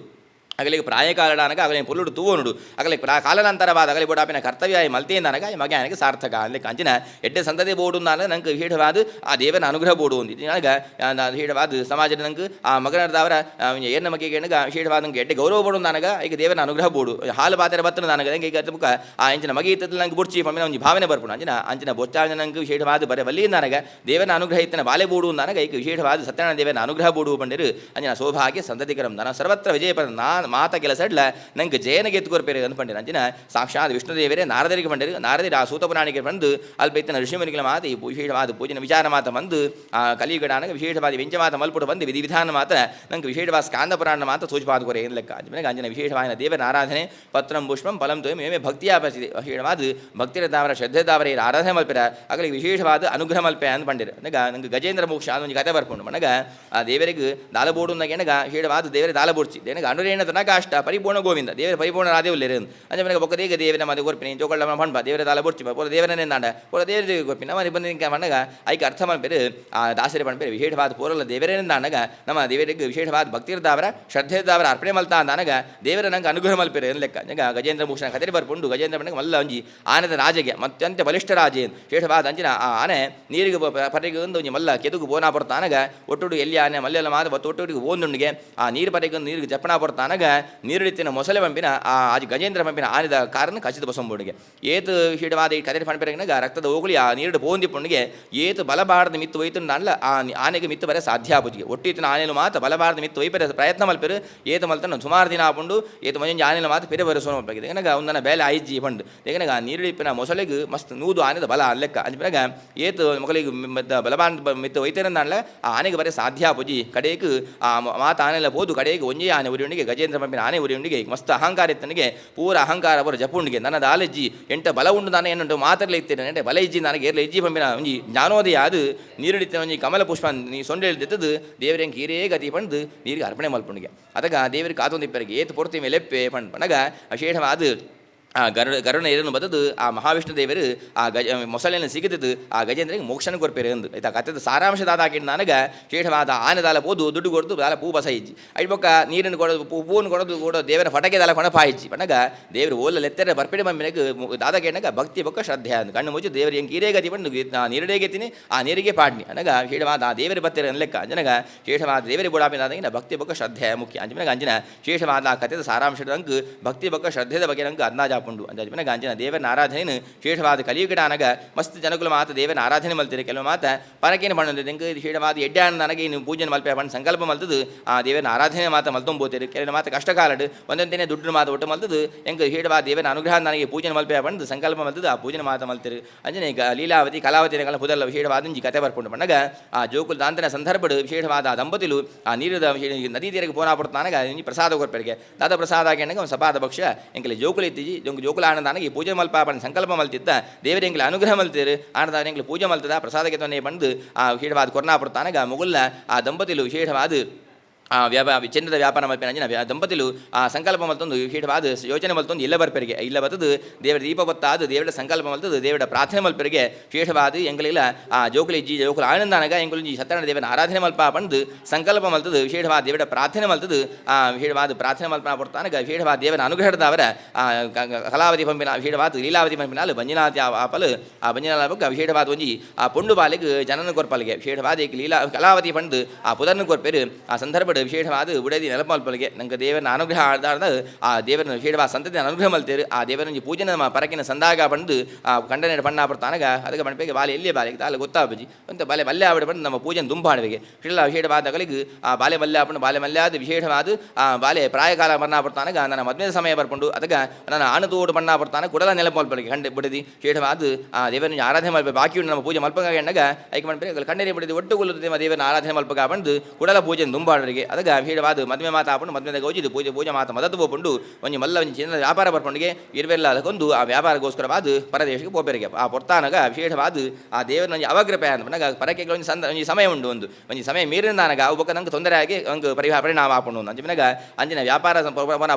ಅಗಲಿಗೆ ಪ್ರಾಯಕಾಲಡಾನಗ ಅಗಲಿಗೆ ಪೊಲ್ಲುಡು ತೂವನುಡು ಅಗಲಿಗೆ ಪ್ರಾ ಕಾಲನಂತರವಾದ ಅಗಲಿ ಬೋಡಾಪಿನ ಕರ್ತವ್ಯ ಮಲ್ತೇಂದನಗ ಈ ಮಗೆ ಆಯನಗೆ ಸಾರ್ಥಕ ಅಲ್ಲಿ ಅಂಚಿನ ಎಡ್ಡೆ ಸಂತತಿ ಬೋಡು ನಾನ ನಂಗೆ ವಿಶೇಷವಾದ ಆ ದೇವನ ಅನುಗ್ರಹ ಬೋಡು ಒಂದು ನನಗೆ ವಿಶೇಷವಾದ ಸಮಾಜದ ನಂಗೆ ಆ ಮಗನದಾವರ ಏನ ಮಗಿಗೆ ವಿಶೇಷವಾದ ನಂಗೆ ಎಡ್ಡೆ ಗೌರವ ಬೋಡು ನನಗ ಈಗ ದೇವನ ಅನುಗ್ರಹ ಬೋಡು ಹಾಲು ಪಾತ್ರೆ ಬತ್ತನ ನನಗೆ ನಂಗೆ ಈಗ ಮುಖ ಆ ಅಂಚಿನ ಮಗಿ ಇತ್ತದ ನಂಗೆ ಬುಡ್ಚಿ ಪಮ್ಮಿನ ಒಂದು ಭಾವನೆ ಬರ್ಪುಣ ಅಂಚಿನ ಅಂಚಿನ ಬೊಚ್ಚಾಂಜ ನಂಗೆ ವಿಶೇಷವಾದ ಬರೆ ಬಲ್ಲಿ ನನಗೆ ದೇವನ ಅನುಗ್ರಹ ಇತ್ತನ ಬಾಲೆ ಬೋಡು ನನಗೆ ಈಗ ವಿಶೇಷವಾದ ಸತ್ಯನಾರಾಯಣ ದೇವನ ಅನುಗ್ರಹ ಬೋಡು ಬಂದಿರು ಅಂಜಿನ ಸೌಭಾಗ್ಯ ಸಂತತಿಕರಂ ನನ್ನ ಸರ್ವತ್ರ ವಿಜಯಪರ ನಾ ಮಾತ ಕೆಲಸ ಇಡ್ಲ ನಂಗೆ ಜಯನ ಗೆದ್ಕೊರ್ಪೇರು ಅಂದ್ಪಂಡಿರ ಅಂಚಿನ ಸಾಕ್ಷಾತ್ ವಿಷ್ಣುದೇವರೇ ನಾರದರಿಗೆ ಬಂಡಿರು ನಾರದಿರ ಆ ಸೂತಪುರಾಣಿಗೆ ಬಂದು ಅಲ್ಪ ಇತ್ತನ ಋಷಿಮುನಿಗಳ ಮಾತು ಈ ವಿಶೇಷವಾದ ಪೂಜನ ವಿಚಾರ ಮಾತ ಬಂದು ಆ ಕಲಿಯುಗಡಾನಗ ವಿಶೇಷವಾದ ವ್ಯಂಜ ಮಾತ ಮಲ್ಪುಡು ಬಂದು ವಿಧಿ ವಿಧಾನ ಮಾತ ನಂಗೆ ವಿಶೇಷವಾದ ಸ್ಕಾಂದ ಪುರಾಣ ಮಾತ ಸೂಚಪಾದ ಕೊರೆ ಏನು ಲೆಕ್ಕ ಅಂಚಿನ ಅಂಜನ ವಿಶೇಷವಾದ ದೇವರ ಆರಾಧನೆ ಪತ್ರಂ ಪುಷ್ಪಂ ಫಲಂ ತೊಯಂ ಏಮೇ ಭಕ್ತಿಯ ವಿಶೇಷವಾದ ಭಕ್ತಿರ ದಾವರ ಶ್ರದ್ಧೆ ದಾವರ ಆರಾಧನೆ ಮಲ್ಪಿರ ಅಗಲಿಗೆ ವಿಶೇಷವಾದ ಅನುಗ್ರಹ ಮಲ್ಪೆ ಅಂತ ಬಂಡಿರ ನನಗ ನಂಗೆ ಗಜೇಂದ್ರ ಮೋಕ್ಷ ಒಂದು ಕತೆ ಬರ್ಪುಂಡು ಮನಗ ಆ ದೇವರಿಗೆ ದಾಲ ಬೋಡು ಎನಗ ವಿಶೇಷವಾದ ದೇವರ ದಾಲ ಬೋಡ್ಚಿ ದೇನಗ ಅನುರೇಣ ತನಕ ಅಷ್ಟ ಪರಿಪೂರ್ಣ ಗೋವಿಂದ ದೇವರ ಪರಿಪೂರ್ಣ ರಾದೇವುಲ್ಲೇರು ಅಂಚ ಮನಗ ಬೊಕ್ಕ ದೇವರ ಮದ ಕೊರ್ಪಿನಿ ಜೋಕಳ್ಳ ಪಂಪ ದೇವರ ದಾಲ ಬೋಡ್ಚಿ ಪೂರ ದೇವರನೇ ನಾಂಡ ಪೂರ ದೇವರ ಕೊರ್ಪಿನಿ ನಮ್ಮ ಬಂದ ಮಣ್ಣಗ ಐಕ ಅರ್ಥ ಮಲ್ಪೇರು ಆ ದಾಸರಿ ಪಂಪೇರು ವಿಶೇಷವಾದ ಪೂರಲ್ಲ ದೇವರೇ ನಾನಗ ನಮ್ಮ ದೇವರಿಗೆ ವಿಶೇಷವಾದ ಭಕ್ತಿರ್ದಾವರ ಶ್ರದ್ಧೆದಾವರ ಅರ್ಪಣೆ ಮಲ್ತಾ ಅಂದಾನಗ ದೇವರ ನಂಗೆ ಅನುಗ್ರಹ ಮಲ್ಪೇರು ಏನು ಲೆಕ್ಕ ನಂಗೆ ಗಜೇಂದ್ರ ಭೂಷಣ ಕತೆ ಬರ್ಪುಂಡು. ಗಜೇಂದ್ರ ಮಣ್ಣಗೆ ಮಲ್ಲ ಒಂಜಿ ಆನೆದ ರಾಜಗೆ ಅತ್ಯಂತ ಬಲಿಷ್ಠ ರಾಜೆ ವಿಶೇಷವಾದ ಅಂಚಿನ ಆ ಆನೆ ನೀರಿಗೆ ಪರಿಗೆ ಒಂದು ಒಂಜಿ ಮಲ್ಲ ಕೆದುಗು ಬೋನಾ ಪೊರ್ತಾನಗ ಒಟ್ಟುಡು ಎಲ್ಲಿ ಆನೆ ಮಲ್ಲೆಲ್ಲ ಮಾದ ಬತ್ತು ಒಟ್ಟುಡಿಗೆ ಓಂದುಂಡಿಗೆ ಆ ನೀರು ಪರಿಗೆ ನೀರಿಗೆ ಜಪ್ಪಣ ಪೊರ್ತಾನಗ ನೀರುಡಿತ್ತಿನ ಮೊಸಳೆ ಪಂಪಿನ ಆ ಆಜಿ ಗಜೇಂದ್ರ ಪಂಪಿನ ಆನೆದ ಕಾರಣ ಖಚಿತ ಬಸಂಬೋಡಿಗೆ ಏತು ವಿಶೇಷವಾದ ಈ ಕತೆ ಪಂಪಿರಗನಾಗ ರಕ್ತದ ಹೋಗುಳಿ ಆ ನೀರು ಪೋಂದಿ ಪುಂಡಿಗೆ ಏತು ಬಲಬಾರ್ದ ಮಿತ್ತು ಒಯ್ತು ನಾನ್ಲ ಆ ಆನೆಗೆ ಮಿತ್ತು ಬರೆ ಸಾಧ್ಯ ಆಪುಜಿಗೆ ಒಟ್ಟಿತ್ತಿನ ಆನೆಲು ಮಾತ ಬಲಬಾರ್ದ ಮಿತ್ತು ಒಯ್ಪರೆ ಪ್ರಯತ್ನ ಮಲ್ಪೆರು ಏತು ಮಲ್ತನ ಸುಮಾರು ದಿನ ಆಪುಂಡು ಏತು ಮಂಜ ಆನೆಲು ಮಾತ ಪೆರೆ ಬರೆ ಸೋನ ಮಲ್ಪಗಿದೆ ಏನಾಗ ಒಂದನ ಬೇಲೆ ಆಯ್ಜಿ ಪಂಡು ಏನಾಗ ಆ ನೀರುಡಿಪ್ಪಿನ ಮೊಸಳೆಗೆ ಮಸ್ತ್ ನೂದು ಆನೆದ ಬಲ ಲೆಕ್ಕ ಅಂಚಿನಾಗ ಏತು ಮಕ್ಕಳಿಗೆ ಬಲಬಾರ್ದ ಮಿತ್ತು ಒಯ್ತೇನೆ ಆ ಆನೆಗೆ ಬರೆ ಸಾಧ್ಯ ಆಪುಜಿ ಕಡೆಗೆ ಆ ಮಾತ ಆನೆಲ್ಲ ಪೋದು ಕಡೆಗೆ ಒಂಜೇ ಆನೆ ಉರಿಯುಂಡಿಗೆ ಗಜೇಂದ್ರ ಪಂಪಿನ ಆನೆ ಉರಿಯುಂಡಿಗೆ ಮಸ್ತ್ ಅಹಂಕಾರ ಇತ್ತನಿಗೆ ಪೂರ ಅಹಂಕಾರ ಪೂರ ಜಪುಂಡಿಗೆ ನನ್ನ ದಾಲೆಜ್ಜಿ ಎಂಟ ಬಲ ಉಂಡು ನಾನು ಏನುಂಟು ಮಾತ್ರಲೆ ಇತ್ತೇನೆ ಎಂಟೆ ಬಲ ಇಜ್ಜಿ ನನಗೆ ಏರ್ಲ ಇಜ್ಜಿ ಪಂಪಿನ ಒಂಜಿ ಜ್ಞಾನೋದಯ ಅದು ನೀರುಡಿತ್ತಿನ ಒಂಜಿ ಕಮಲ ಪುಷ್ಪ ನೀ ಸೊಂಡೆ ಎಳ್ದೆತ್ತದು ದೇವರೆಂಗೆ ಹೀರೇ ಗತಿ ಪಂಡು ನೀರಿಗೆ ಅರ್ಪಣೆ ಮಲ್ಪುಂಡಿಗೆ ಅದಗ ದೇವರಿಗೆ ಕಾತೊಂದಿಪ್ಪರಿಗೆ ಏತು ಪೊರ್ತಿ ಮೇಲೆ ಲೆಪ್ಪೆ ಪಂಡ್ ಪಣಗ ವಿಶೇಷವಾದ ಆ ಗರುಡ ಗರುಡನ ಎರುನು ಬತ್ತದು ಆ ಮಹಾವಿಷ್ಣು ದೇವರು ಆ ಗಜ ಮೊಸಳೆಯನ್ನು ಸಿಗದಿದ್ದು ಆ ಗಜೇಂದ್ರಗೆ ಮೋಕ್ಷನ ಕೊರ್ಪೆರು ಅಂದು. ಐತ ಕಥೆದ ಸಾರಾಂಶ ದಾದ ನನಗ ಶೇಷವಾದ ಆನೆ ದಾಲ ಪೋದು ದುಡ್ಡು ಕೊಡ್ದು ದಾಲ ಪೂ ಬಸ ಇಜ್ಜಿ. ಐಟ್ ಬೊಕ್ಕ ನೀರನ್ನು ಕೊಡೋದು, ಪೂವನ್ನು ಕೊಡೋದು ಕೂಡ ದೇವರ ಫಟಕೆ ದಾಲ ಕೊಣ ಪಾಯಿಜ್ಜಿ. ಪನ್ನಗ ದೇವರು ಓಲ ಲೆತ್ತೆರೆ ಬರ್ಪಿಡಿ ಮಮ್ಮಿನಗ ದಾದ ಕೇಣಗ ಭಕ್ತಿ ಬೊಕ್ಕ ಶ್ರದ್ಧೆ ಅಂದು. ಕಣ್ಣು ಮುಚ್ಚಿ ದೇವರು ಎಂಕ್ ಈರೇ ಗತಿ ಪಂಡು ನೀರಡೇ ಗೆತ್ತಿನಿ, ಆ ನೀರಿಗೆ ಪಾಡ್ನಿ ಅನಗ ಶೇಷವಾದ ಆ ದೇವರ ಬತ್ತೆರ ಲೆಕ್ಕ. ಅಂಜನಗ ಶೇಷವಾದ ದೇವರಿಗೆ ಬೋಡಾಪಿನ ಭಕ್ತಿ ಬೊಕ್ಕ ಶ್ರದ್ಧೆ ಮುಖ್ಯ. ಅಂಜನಗ ಅಂಜಿನ ಶೇಷವಾದ ಆ ಕಥೆದ ಸಾರಾಂಶದ ಅಂಕ್ ಭಕ್ತಿ ಬೊಕ್ಕ ಶ್ರದ್ಧೆದ ಬಗ್ಗೆ ನಂಗೆ ಅಂದಾಜಾಪುಂಡು. ಅಂದಾಜು ಪನ್ನಗ ಅಂಚಿನ ದೇವರನ ಆರಾಧನೆನು ಶೇಷವಾದ ಕಲಿಯುಗಡ ಅನಗ ಮಸ್ತ್ ಜನಕುಲು ಮಾತ ದೇವನ ಆರಾಧನೆ ಮಲ್ತಿರು. ಕೆಲವು ಮಾತ ಪರಕೇನು ಪಣ್ಣೊಂದು ಎಂಕ್ ಶೇಷವಾದ ಎಡ್ಡೆ ನನಗೆ ಇನ್ನು ಪೂಜೆ ಮಲ್ಪೆ ಪಂಡ ಸಂಕಲ್ಪ ಮಲ್ತದು ಆ ದೇವನ ಆರಾಧನೆ ಮಾತ ಮಲ್ತೊಂಬೋತಿರು. ಕೆಲವು ಮಾತ ಕಷ್ಟ ಕಾಲಡು ಒಂದೊಂದಿನೇ ದುಡ್ಡು ಮಾತ ಒಟ್ಟು ಮಲ್ತದು ಎಂಕ್ ಶೇಷವಾದ ದೇವನ ಅನುಗ್ರಹ ನನಗೆ ಪೂಜೆ ಮಲ್ಪೆ ಪಂಡು ಸಂಕಲ್ಪ ಮಲ್ತದು ಆ ಪೂಜೆ ಮಾತ ಮಲ್ತಿರು. ಅಂಚನೆ ಈಗ ಲೀಲಾವತಿ ಕಲಾವತಿ ನಗಲ ಪುದಲ್ಲ ವಿಶೇಷವಾದ ಒಂಜಿ ಕತೆ ಬರ್ಪುಂಡು. ಪನ್ನಗ ಆ ಜೋಕುಲು ದಾಂತನ ಸಂದರ್ಭಡು ವಿಶೇಷವಾದ ಆ ದಂಪತಿಲು ಆ ನೀರುದ ನದಿ ತೀರಕ್ಕೆ ಪೋನಾ ಪಡ್ತಾನಗ ಒಂಜಿ ಪ್ರಸಾದ ಕೊರ್ಪೆರಿಗೆ. ದಾದ ಪ್ರಸಾದ ಕೇಣಗ ಒಂದು ಸಪಾದ ಭಕ್ಷ್ಯ ಎಂಕಲೆ ಜೋಕುಲು ಇತ್ತೀಜಿ, ಜೊಂಗ್ ಜೋಕುಲು ಆನಂದಾನಗ ಈ ಪೂಜೆ ಮಲ್ಪ ಪಂಡ ಸಂಕಲ್ಪ ಮಲ್ತಿತ್ತ ದೇವರ ಎಂಕಲೆ ಅನುಗ್ರಹ ಮಲ್ತಿರು. ಆನಂದ ಎಂಕಲೆ ಪೂಜೆ ಮಲ್ತದ ಪ್ರಸಾದಕ್ಕೆ ತೊನ್ನೆ ಬಂದು ಆ ವಿಶೇಷವಾದ ಕೊರ್ನಾ ಪಡ್ತಾನಗ ಮುಗುಲ್ಲ ಆ ದಂಪತಿಲು ವಿಶೇಷವಾದ ಆ ವ್ಯಾಪಾರ ಚೆನ್ನದ ವ್ಯಾಪಾರ ಮಲ್ಪಿನ ಅಂಚಿನ ದಂಪತಿಲು ಆ ಸಂಕಲ್ಪ ಮಲ್ತೊಂದು ವಿಶೇಷವಾದ ಯೋಚನೆ ಮಲ್ತೊಂದು ಇಲ್ಲ ಬರ್ಪೆರಿಗೆ. ಇಲ್ಲ ಬತ್ತದು ದೇವರ ದೀಪ ಬತ್ತಾದು ದೇವರ ಸಂಕಲ್ಪ ಮಲ್ತದು ದೇವರ ಪ್ರಾರ್ಥನೆ ಮಲ್ಪೆರಿಗೆ. ವಿಶೇಷವಾದ ಎಂಕಲಿಲ್ಲ ಆ ಜೋಕುಲಿ ಜಿ ಜೋಕುಲು ಆನಂದಾನಗ ಎಂಕುಲು ಜಿ ಸತ್ಯನಾರಾಯಣ ದೇವನ ಆರಾಧನೆ ಮಲ್ಪ ಪಂದು ಸಂಕಲ್ಪ ಮಲ್ತದು ವಿಶೇಷವಾದ ದೇವರ ಪ್ರಾರ್ಥನೆ ಮಲ್ತದು ಆ ವಿಶೇಷವಾದ ಪ್ರಾರ್ಥನೆ ಮಲ್ಪ ಪಡ್ತಾನಗ ವಿಶೇಷವಾದ ದೇವನ ಅನುಗ್ರಹದವರ ಆ ಕಲಾವತಿ ಪಂಪಿನ ವಿಶೇಷವಾದ ಲೀಲಾವತಿ ಪಂಪಿನಾಲು ಬಂಜಿನಾತಿ ಆಪಲು ಆ ಬಂಜಿನಾಲ ಬೊಕ್ಕ ವಿಶೇಷವಾದ ಒಂಜಿ ಆ ಪೊಂಡು ಬಾಲಿಗೆ ಜನನ ಕೊರ್ಪಲಿಗೆ. ವಿಶೇಷವಾದ ಲೀಲಾ ಕಲಾವತಿ ಪಂದು ಆ ಪುದರ್ನ ಕೊರ್ಪೆರು. ಆ ಸಂದರ್ಭಡ್ ವಿಶೇಷವಾದ ಉಡದಿ ನೆನಪು ಮಲ್ಪಲಿಗೆ ನಂಗೆ ದೇವನ ಅನುಗ್ರಹ ಆದಾರ್ದ ಆ ದೇವನ ವಿಶೇಷವಾದ ಸಂತತಿನ ಅನುಗ್ರಹ ಮಲ್ತೇರು. ಆ ದೇವನ ಒಂಜಿ ಪೂಜೆನ ನಮ್ಮ ಪರಕಿನ ಸಂದಾಗ ಬಂದು ಆ ಕಂಡನೆ ಬಣ್ಣ ಪಡ್ತಾನಗ ಅದಕ್ಕೆ ಪಣಪೆಗೆ ಬಾಲೆ ಎಲ್ಲಿ ಬಾಲೆ ತಾಲೆ ಗೊತ್ತಾಬಜಿ ಅಂತ ಬಾಲೆ ಮಲ್ಲೆ ಆವಿಡ ಬಂದು ನಮ್ಮ ಪೂಜೆನ ದುಂಬಾಡುವೆಗೆ. ಶಿಲ್ಲ ವಿಶೇಷವಾದ ಅಗಲಿಗೆ ಆ ಬಾಲೆ ಮಲ್ಲೆ ಆಪಂಡು ಬಾಲೆ ಮಲ್ಲೆ ಆದ ವಿಶೇಷವಾದ ಆ ಬಾಲೆ ಪ್ರಾಯಕಾಲ ಬಣ್ಣ ಪಡ್ತಾನಗ ನನ್ನ ಮದ್ಮೆದ ಸಮಯ ಬರ್ಪುಂಡು. ಅದಕ್ಕೆ ನನ್ನ ಆಣು ತೋಡು ಬಣ್ಣ ಪಡ್ತಾನ ಕುಡಲ ನೆನಪು ಮಲ್ಪಲಿಗೆ ಕಂಡೆ ಬಿಡದಿ ವಿಶೇಷವಾದ ಆ ದೇವನ ಆರಾಧನೆ ಮಲ್ಪ ಬಾಕಿ ಉಂಡು ನಮ್ಮ ಪೂಜೆ ಮಲ್ಪಗ ಎಣ್ಣಗ ಐಕೆ ಮನ್ಪೆ ಕಣ್ಣೀರಿ ಬಿಡದಿ ಒಟ್ಟು ಕುಲ್ಲುದು ದೇವನ ಆರಾಧನೆ ಮಲ್ಪಗ ಬಂದು ಕುಡಲ ಪೂಜೆನ ದುಂಬಾಡರಿಗೆ. ಅದಕ್ಕೆ ವಿಶೇಷವಾದ ಮದ್ಮೆ ಮಾತ ಆಪುಂಡು ಮದ್ಮೆದ ಗೌಜಿದು ಪೂಜೆ ಪೂಜೆ ಮಾತ ಮದತ್ತು ಪೋಪುಂಡು ಒಂಜಿ ಮಲ್ಲ ಒಂಜಿ ಚಿನ್ನದ ವ್ಯಾಪಾರ ಬರ್ಪುಂಡಿಗೆ ಇರ್ವೆಲ್ಲ ಅದಕ್ಕೊಂದು ಆ ವ್ಯಾಪಾರಗೋಸ್ಕರವಾದ ಪರದೇಶಕ್ಕೆ ಪೋಪೆರಿಗೆ. ಆ ಪೊರ್ತಾನಗ ವಿಶೇಷವಾದ ಆ ದೇವರ ಒಂಜಿ ಅವಗ್ರಪೆ ಅಂತ ಪನ್ನಗ ಪರಕೆ ಒಂಜಿ ಸಂದ ಒಂಜಿ ಸಮಯ ಉಂಡು ಒಂದು ಒಂಜಿ ಸಮಯ ಮೀರಿನಾನಗ ಅವು ಬೊಕ್ಕ ನಂಗೆ ತೊಂದರೆ ಆಗಿ ಅಂಗ್ ಪರಿಹಾರ ಪರಿಣಾಮ ಆಪುಂಡು. ಅಂಚಿನಗ ಅಂಚಿನ ವ್ಯಾಪಾರ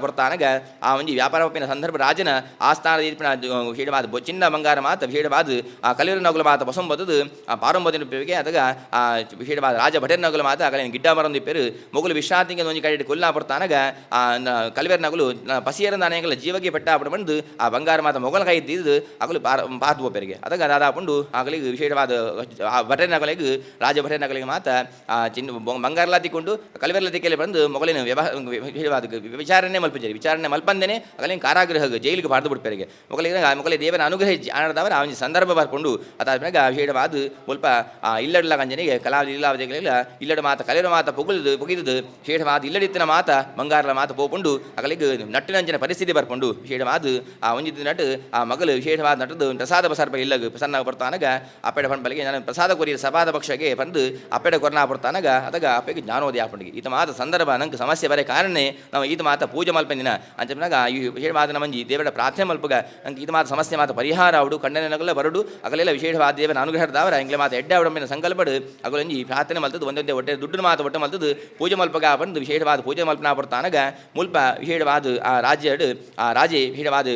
ಪೊರ್ತಾನಗ ಆ ಒಂಜಿ ವ್ಯಾಪಾರ ಪೋಪಿನ ಸಂದರ್ಭ ರಾಜನ ಆಸ್ಥಾನದ ಇರ್ಪಿನ ವಿಶೇಷವಾದ ಚಿನ್ನ ಬಂಗಾರ ಮಾತ ವಿಶೇಷವಾದ ಆ ಕಲಿರ ನಗುಲ ಮಾತ ಬಸಂಬತ್ತದು ಆ ಪಾರಂಬದಿನ ಉಪಯೋಗ ಅದಗ ಆ ವಿಶೇಷವಾದ ರಾಜ ಭಟರ್ ನಗುಲ ಮಾತ ಅಗಲಿನ ಗಿಡ್ಡ ಮರಂದು ಪೇರು ಮೊಗಲು ವಿಶ್ರಾಂತಿಗೆ ಒಂಜಿ ಕಡೆ ಕೊಲ್ಲ ಪಡ್ತಾನಗ ಆ ಕಲಿವೆರ್ ನಗುಲು ಪಸಿಯರ ನಾನೆಗಳ ಜೀವಕ್ಕೆ ಪೆಟ್ಟ ಆಪಡ ಬಂದು ಆ ಬಂಗಾರ ಮಾತ ಮೊಗಲ ಕೈ ಇದ್ದಿದ್ದು ಅಗಲು ಪಾರ ಪಾತು ಪೋಪೆರಿಗೆ. ಅದಗ ದಾದಾಪುಂಡು ಆಗಲಿಗೆ ವಿಶೇಷವಾದ ಆ ಭಟರ್ ನಗಲಿಗೆ ರಾಜ ಭಟರ್ ನಗಲಿಗೆ ಮಾತ ಆ ಚಿನ್ನ ಬಂಗಾರಲ ತಿಕ್ಕೊಂಡು ಕಲಿವೆರ್ಲ ತಿಕ್ಕಲ್ಲಿ ಬಂದು ಮೊಗಲಿನ ವ್ಯವಹಾರ ವಿಶೇಷವಾದ ವಿಚಾರಣೆ ಮಲ್ಪಜರಿ. ವಿಚಾರಣೆ ಮಲ್ಪಂದೇನೆ ಅಗಲಿನ ಕಾರಾಗೃಹ ಜೈಲಿಗೆ ಬಾರ್ದು ಬಿಡ್ಪೆರಿಗೆ. ಮೊಗಲಿಗೆ ಮೊಗಲಿ ದೇವನ ಅನುಗ್ರಹ ಇಜ್ಜಿ ಆನಂದವರ ಆ ಒಂಜಿ ಸಂದರ್ಭ ಬರ್ಕೊಂಡು ಅದಾದ್ಮ್ಯಾಗ ವಿಶೇಷವಾದ ಮುಲ್ಪ ಆ ಇಲ್ಲಡ್ಲ ಗಂಜನಿಗೆ ಕಲಾ ಲೀಲಾವತಿಗಳಿಲ್ಲ ಇಲ್ಲಡ ಮಾತ ಕಲಿರ ಮಾತ ಪೊಗುಲ್ದು ಪೊಗಿದು ವಿಶೇಷವಾದ ಇಲ್ಲಡಿತ್ತಿನ ಮಾತ ಬಂಗಾರಲ ಮಾತ ಪೋಪುಂಡು ಅಗಲಿಗೆ ನಟ್ಟಿನಂಚಿನ ಪರಿಸ್ಥಿತಿ ಬರ್ಪುಂಡು. ವಿಶೇಷವಾದ ಆ ಒಂಜಿ ನಟು ಆ ಮಗಲು ವಿಶೇಷವಾದ ನಟದು ಪ್ರಸಾದ ಬಸರ್ಪ ಇಲ್ಲಗ ಪ್ರಸನ್ನ ಬರ್ತಾನಗ ಅಪ್ಪೆಡ ಪಂಪಲಿಗೆ ನಾನು ಪ್ರಸಾದ ಕೊರಿಯ ಸಪಾದ ಪಕ್ಷಗೆ ಬಂದು ಅಪ್ಪೆಡ ಕೊರ್ನಾ ಪಡ್ತಾನಗ ಅದಗ ಅಪ್ಪೆಗೆ ಜ್ಞಾನೋದಯ ಆಪುಂಡಿಗೆ. ಈತ ಮಾತ ಸಂದರ್ಭ ನಂಗೆ ಸಮಸ್ಯೆ ಬರೆ ಕಾರಣನೇ ನಾವು ಈತ ಮಾತ ಪೂಜೆ ಮಲ್ಪಂದಿನ ಅಂಚನಾಗ ಈ ವಿಶೇಷವಾದ ನಮ್ಮಂಜಿ ದೇವರ ಪ್ರಾರ್ಥನೆ ಮಲ್ಪಗ ನಂಗೆ ಈತ ಮಾತ ಸಮಸ್ಯೆ ಮಾತ ಪರಿಹಾರ ಅವಡು ಕಣ್ಣನೆ ನಗಲ ಬರಡು ಅಗಲೆಲ್ಲ ವಿಶೇಷವಾದ ದೇವನ ಅನುಗ್ರಹದಾವರ ಎಂಗ್ಲೆ ಮಾತ ಎಡ್ಡೆ ಅವಡ ಸಂಕಲ್ಪಡು ಅಗಲೊಂಜಿ ಪ್ರಾರ್ಥನೆ ಮಲ್ತದ್ದು ಒಂದೊಂದೇ ಒಟ್ಟೆ ದುಡ್ಡು ಮಾತ ಒಟ್ಟೆ ಮಲ್ತದ್ದು ಪೂಜೆ ಮಲ್ಪಗ ಬಂದು ವಿಶೇಷವಾದ ಪೂಜೆ ಮಲ್ಪನಾ ಪಡ್ತಾನಗ ಮುಲ್ಪ ವಿಶೇಷವಾದ ಆ ರಾಜ್ಯಡು ಆ ರಾಜೆ ವಿಶೇಷವಾದ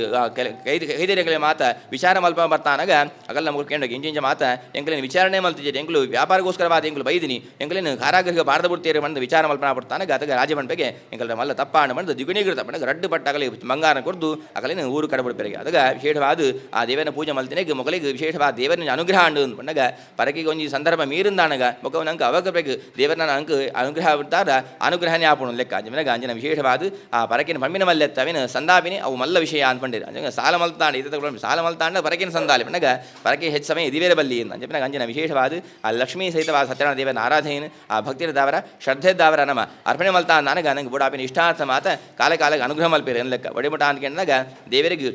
ಕೈದಿ ಕೈದಿರೆಗಳ ಮಾತ ವಿಚಾರ ಮಲ್ಪ ಬರ್ತಾನಗ ಅಗಲ್ಲ ನಮಗೆ ಕೇಂದ್ರ ಇಂಜಿಂಜ ಮಾತ ಎಂಕಲಿನ ವಿಚಾರಣೆ ಮಲ್ತಿದ್ದೆ ಎಂಕಲು ವ್ಯಾಪಾರಗೋಸ್ಕರವಾದ ಎಂಕಲು ಬೈದಿನಿ ಎಂಕಲಿನ ಕಾರಾಗೃಹ ಬಾರದ ಬಿಡ್ತೀರಿ ಬಂದು ವಿಚಾರ ಮಲ್ಪನಾ ಪಡ್ತಾನಗ ಅದಗ ರಾಜ ಬಂಪೆಗೆ ಎಂಕಲ ಮಲ್ಲ ತಪ್ಪಾಣ ಬಂದು ದ್ವಿಗುಣೀಕೃತ ಬಂದಾಗ ರಡ್ಡು ಪಟ್ಟ ಅಗಲಿ ಬಂಗಾರ ಕೊರ್ದು ಅಗಲಿನ ಊರು ಕಡಬಿಡ್ಪೆರಿಗೆ. ಅದಗ ವಿಶೇಷವಾದ ಆ ದೇವನ ಪೂಜೆ ಮಲ್ತಿನೆಗೆ ಮೊಗಲಿಗೆ ವಿಶೇಷವಾದ ದೇವನ ಅನುಗ್ರಹ ಅಂಡು ಬಂದಾಗ ಪರಕಿಗೆ ಒಂಜಿ ಸಂದರ್ಭ ಮೀರಿಂದಾನಗ ಮೊಕ ನಂಗೆ ಅವಾಗ ಬೇಕು ದೇವರನ್ನ ಅಂಕ ಅನುಗ್ರಹ ಬಿಡ್ತಾರ ಅನುಗ್ರಹನೇ ಆಪುಣು ಲೆಕ್ಕ. ಅಂಜನ ಅಂಜನ ವಿಶೇಷವಾದ ಆ ಪರಕಿನ ಪಮ್ಮಿನ ಮಲ್ಲೆತ್ತವಿನ ಸಂದಾಪಿನಿ ಅವು ಮಲ್ಲ ವಿಷಯ ಅನ್ಕೊಂಡಿರು. ಅಂಜನ ಸಾಲ ಮಲ್ತಾಂಡ ಇದು ಸಾಲ ಮಲ್ತಾಂಡ ಪರಕಿನ ಸಂದಾಲಿ ಬಂದಾಗ ಪರಕೆ ಹೆಚ್ಚು ಸಮಯ ಇದಿವೇರೆ ಬಲ್ಲಿ ಅಂಜನ ಅಂಜನ ವಿಶೇಷವಾದ ಆ ಲಕ್ಷ್ಮೀ ಸಹಿತವಾದ ಸತ್ಯನಾರಾಯಣ ದೇವನ ಆರಾಧನೆಯನ್ನು ಆ ಭಕ್ತಿರದಾವರ ಶ್ರದ್ಧೆದ್ದಾವರ ನಮ್ಮ ಅರ್ಪಣೆ ಮಲ್ತಾ ನನಗೆ ನಂಗೆ ಬುಡಾಪಿನ ಇಷ್ಟಾರ್ಥ ಮಾತ ಕಾಲ ಕಾಲಕ್ಕೆ ಅನುಗ್ರಹ ಮಲ್ಪಿರ ಲೆಕ್ಕ. ಒಡಿಮುಟ ಅಂದ್ಕೊಂಡಾಗ ದೇವರಿಗೆ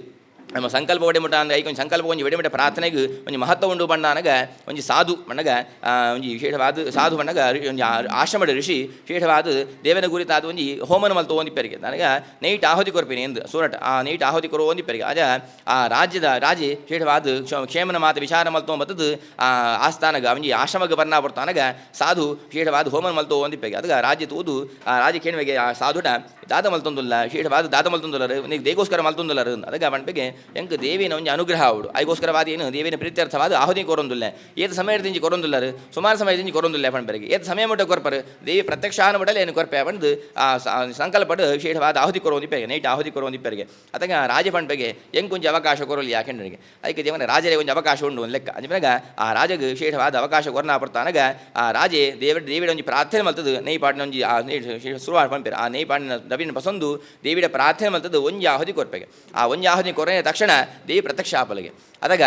ನಮ್ಮ ಸಂಕಲ್ಪ ಒಡೆಮುಟ ಅಂದ್ರೆ ಐಕೊಂಜಿ ಸಂಕಲ್ಪ ಒಂಜಿ ಒಡೆಮುಟ ಪ್ರಾರ್ಥನೆಗೆ ಒಂಜಿ ಮಹತ್ವ ಉಂಡು ಬಣ್ಣಾನಗ ಒಂಜಿ ಸಾಧು ಬಣ್ಣಗ ಒಂಜಿ ವಿಶೇಷವಾದ ಸಾಧು ಬಣ್ಣಗ ಒಂಜಿ ಆಶ್ರಮದ ಋಷಿ ವಿಶೇಷವಾದ ದೇವನ ಗುರಿತಾದ ಒಂಜಿ ಹೋಮನ ಮಲ್ತು ಒಂದಿಪ್ಪರಿಗೆ ನನಗ ನೈಟ್ ಆಹುತಿ ಕೊರ್ಪಿನಿ ಎಂದು ಸೂರಟ್ ಆ ನೈಟ್ ಆಹುತಿ ಕೊರು ಒಂದಿಪ್ಪರಿಗೆ. ಅಜ ಆ ರಾಜ್ಯದ ರಾಜೆ ವಿಶೇಷವಾದ ಕ್ಷೇಮನ ಮಾತು ವಿಚಾರ ಮಲ್ತು ಬತ್ತದು ಆ ಆಸ್ಥಾನಗ ಒಂಜಿ ಆಶ್ರಮಕ್ಕೆ ಬರ್ನಾ ಬರ್ತಾನಗ ಸಾಧು ವಿಶೇಷವಾದ ಹೋಮನ ಮಲ್ತು ಒಂದಿಪ್ಪರಿಗೆ. ಅದಗ ರಾಜ್ಯ ತೂದು ಆ ರಾಜ್ಯ ಕೇಳುವೆಗೆ ಆ ಸಾಧುಟ ದಾದ ಮಲ್ತೊಂದುಲ್ಲ ವಿಶೇಷವಾದ ದಾದ ಮಲ್ತೊಂದುಲ್ಲರು ನೀ ದೇಗೋಸ್ಕರ ಮಲ್ತೊಂದುಲ್ಲರು. ಅದಗ ಮಣ್ಪೆಗೆ ಎಂಕ್ ದೇವಿನ ಒಂಜಿ ಅನುಗ್ರಹ ಆವೊಡು. ಐಗೋಸ್ಕರವಾದ್ ಏನು ದೇವಿನ ಪ್ರೀತ್ಯರ್ಥವಾದ್ ಆಹುತಿ ಕೊರೊಂದುಲ್ಲೆ. ಏತ್ ಸಮಯಡ್ದಿಂಚಿ ಕೊರೊಂದುಲ್ಲರ್? ಸುಮಾರ್ ಸಮಯದಿಂಚಿ ಕೊರೊಂದುಲ್ಲೆ ಪನ್ಪೆರ್ಗೆ. ಏತ್ ಸಮಯ ಮುಟ್ಟ ಕೊರ್ಪರ್? ದೇವಿ ಪ್ರತ್ಯಕ್ಷ ಆನ ಮುಟ್ಟಲ ಏನು ಕೊರ್ಪೆ ಪಂದ್ ಆ ಸಂಕಲ್ಪಡ್ ವಿಶೇಷವಾದ್ ಆಹುತಿ ಕೊರೊಂದಿಪ್ಪೆರ್ಗೆ, ನೈಟ್ ಆಹುತಿ ಕೊರೊಂದಿಪ್ಪೆರ್ಗೆ. ಅತಗ ರಾಜೆ ಪನ್ಪೆಗೆ ಎಂಕ್ ಒಂಜಿ ಅವಕಾಶ ಕೊರೊಲಿ ಯಾಕೆಂಡರಿಗೆ. ಐಕ್ ದೇವನ ರಾಜರೇ ಒಂಜಿ ಅವಕಾಶ ಉಂಡು ಒಂದ್ ಲೆಕ್ಕ. ಅಂಚ ಆ ರಾಜಗ್ ವಿಶೇಷವಾದ ಅವಕಾಶ ಕೊರ್ನ ಪೊರ್ತಾನಗ ಆ ರಾಜೆ ದೇವಡ್ ದೇವಿಡ ಒಂಜಿ ಪ್ರಾರ್ಥನೆ ಮಲ್ತುದು ನೆಯ್ ಪಾಡಿನ ಒಂಜಿ ಆ ಸುರುವಾಡ್ ಪನ್ಪೆರ್. ಆ ನೆಯ್ ಪಾಡಿನ ದಬಿನ್ ಪಸೊಂದು ದೇವಿಡ ಪ್ರಾರ್ಥನೆ ಮಲ್ತುದು ಒಂಜಿ ಆಹುತಿ ಕೊರ್ಪೆಗೆ. ಆ ಒಂಜಿ ಆಹುತಿ ಕೊರ್ನೆ ತಕ್ಷಣ ದೇವಿ ಪ್ರತ್ಯಕ್ಷ ಆಪಲೆಗೆ. ಅದಗ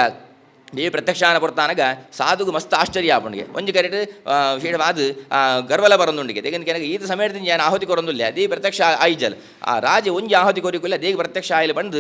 ದೇವಿ ಪ್ರತ್ಯಕ್ಷ ಆನ ಪೊರ್ತಾನಗ ಸಾಧುಗು ಮಸ್ತ್ ಆಶ್ಚರ್ಯ ಆಪುಂಡುಗೆ. ಒಂಜಿ ಕರೆಟ್ ವಿಶೇಷವಾದ್ ಗರ್ವಲ ಬರೊಂದುಂಡುಗೆ. ದೇಗನ್ ಕೆನಗ ಈತ್ ಸಮಯಡ್ದಿಂಚ ಯಾನ್ ಆಹುತಿ ಕೊರೊಂದುಲ್ಲೆ, ದೇವಿ ಪ್ರತ್ಯಕ್ಷ ಆಯಿಜಲ್. ಆ ರಾಜೆ ಒಂಜಿ ಆಹುತಿ ಕೊರಿಕುಲ್ಲ ದೇವಿ ಪ್ರತ್ಯಕ್ಷ ಆಯಿಲ್ ಪಂದ್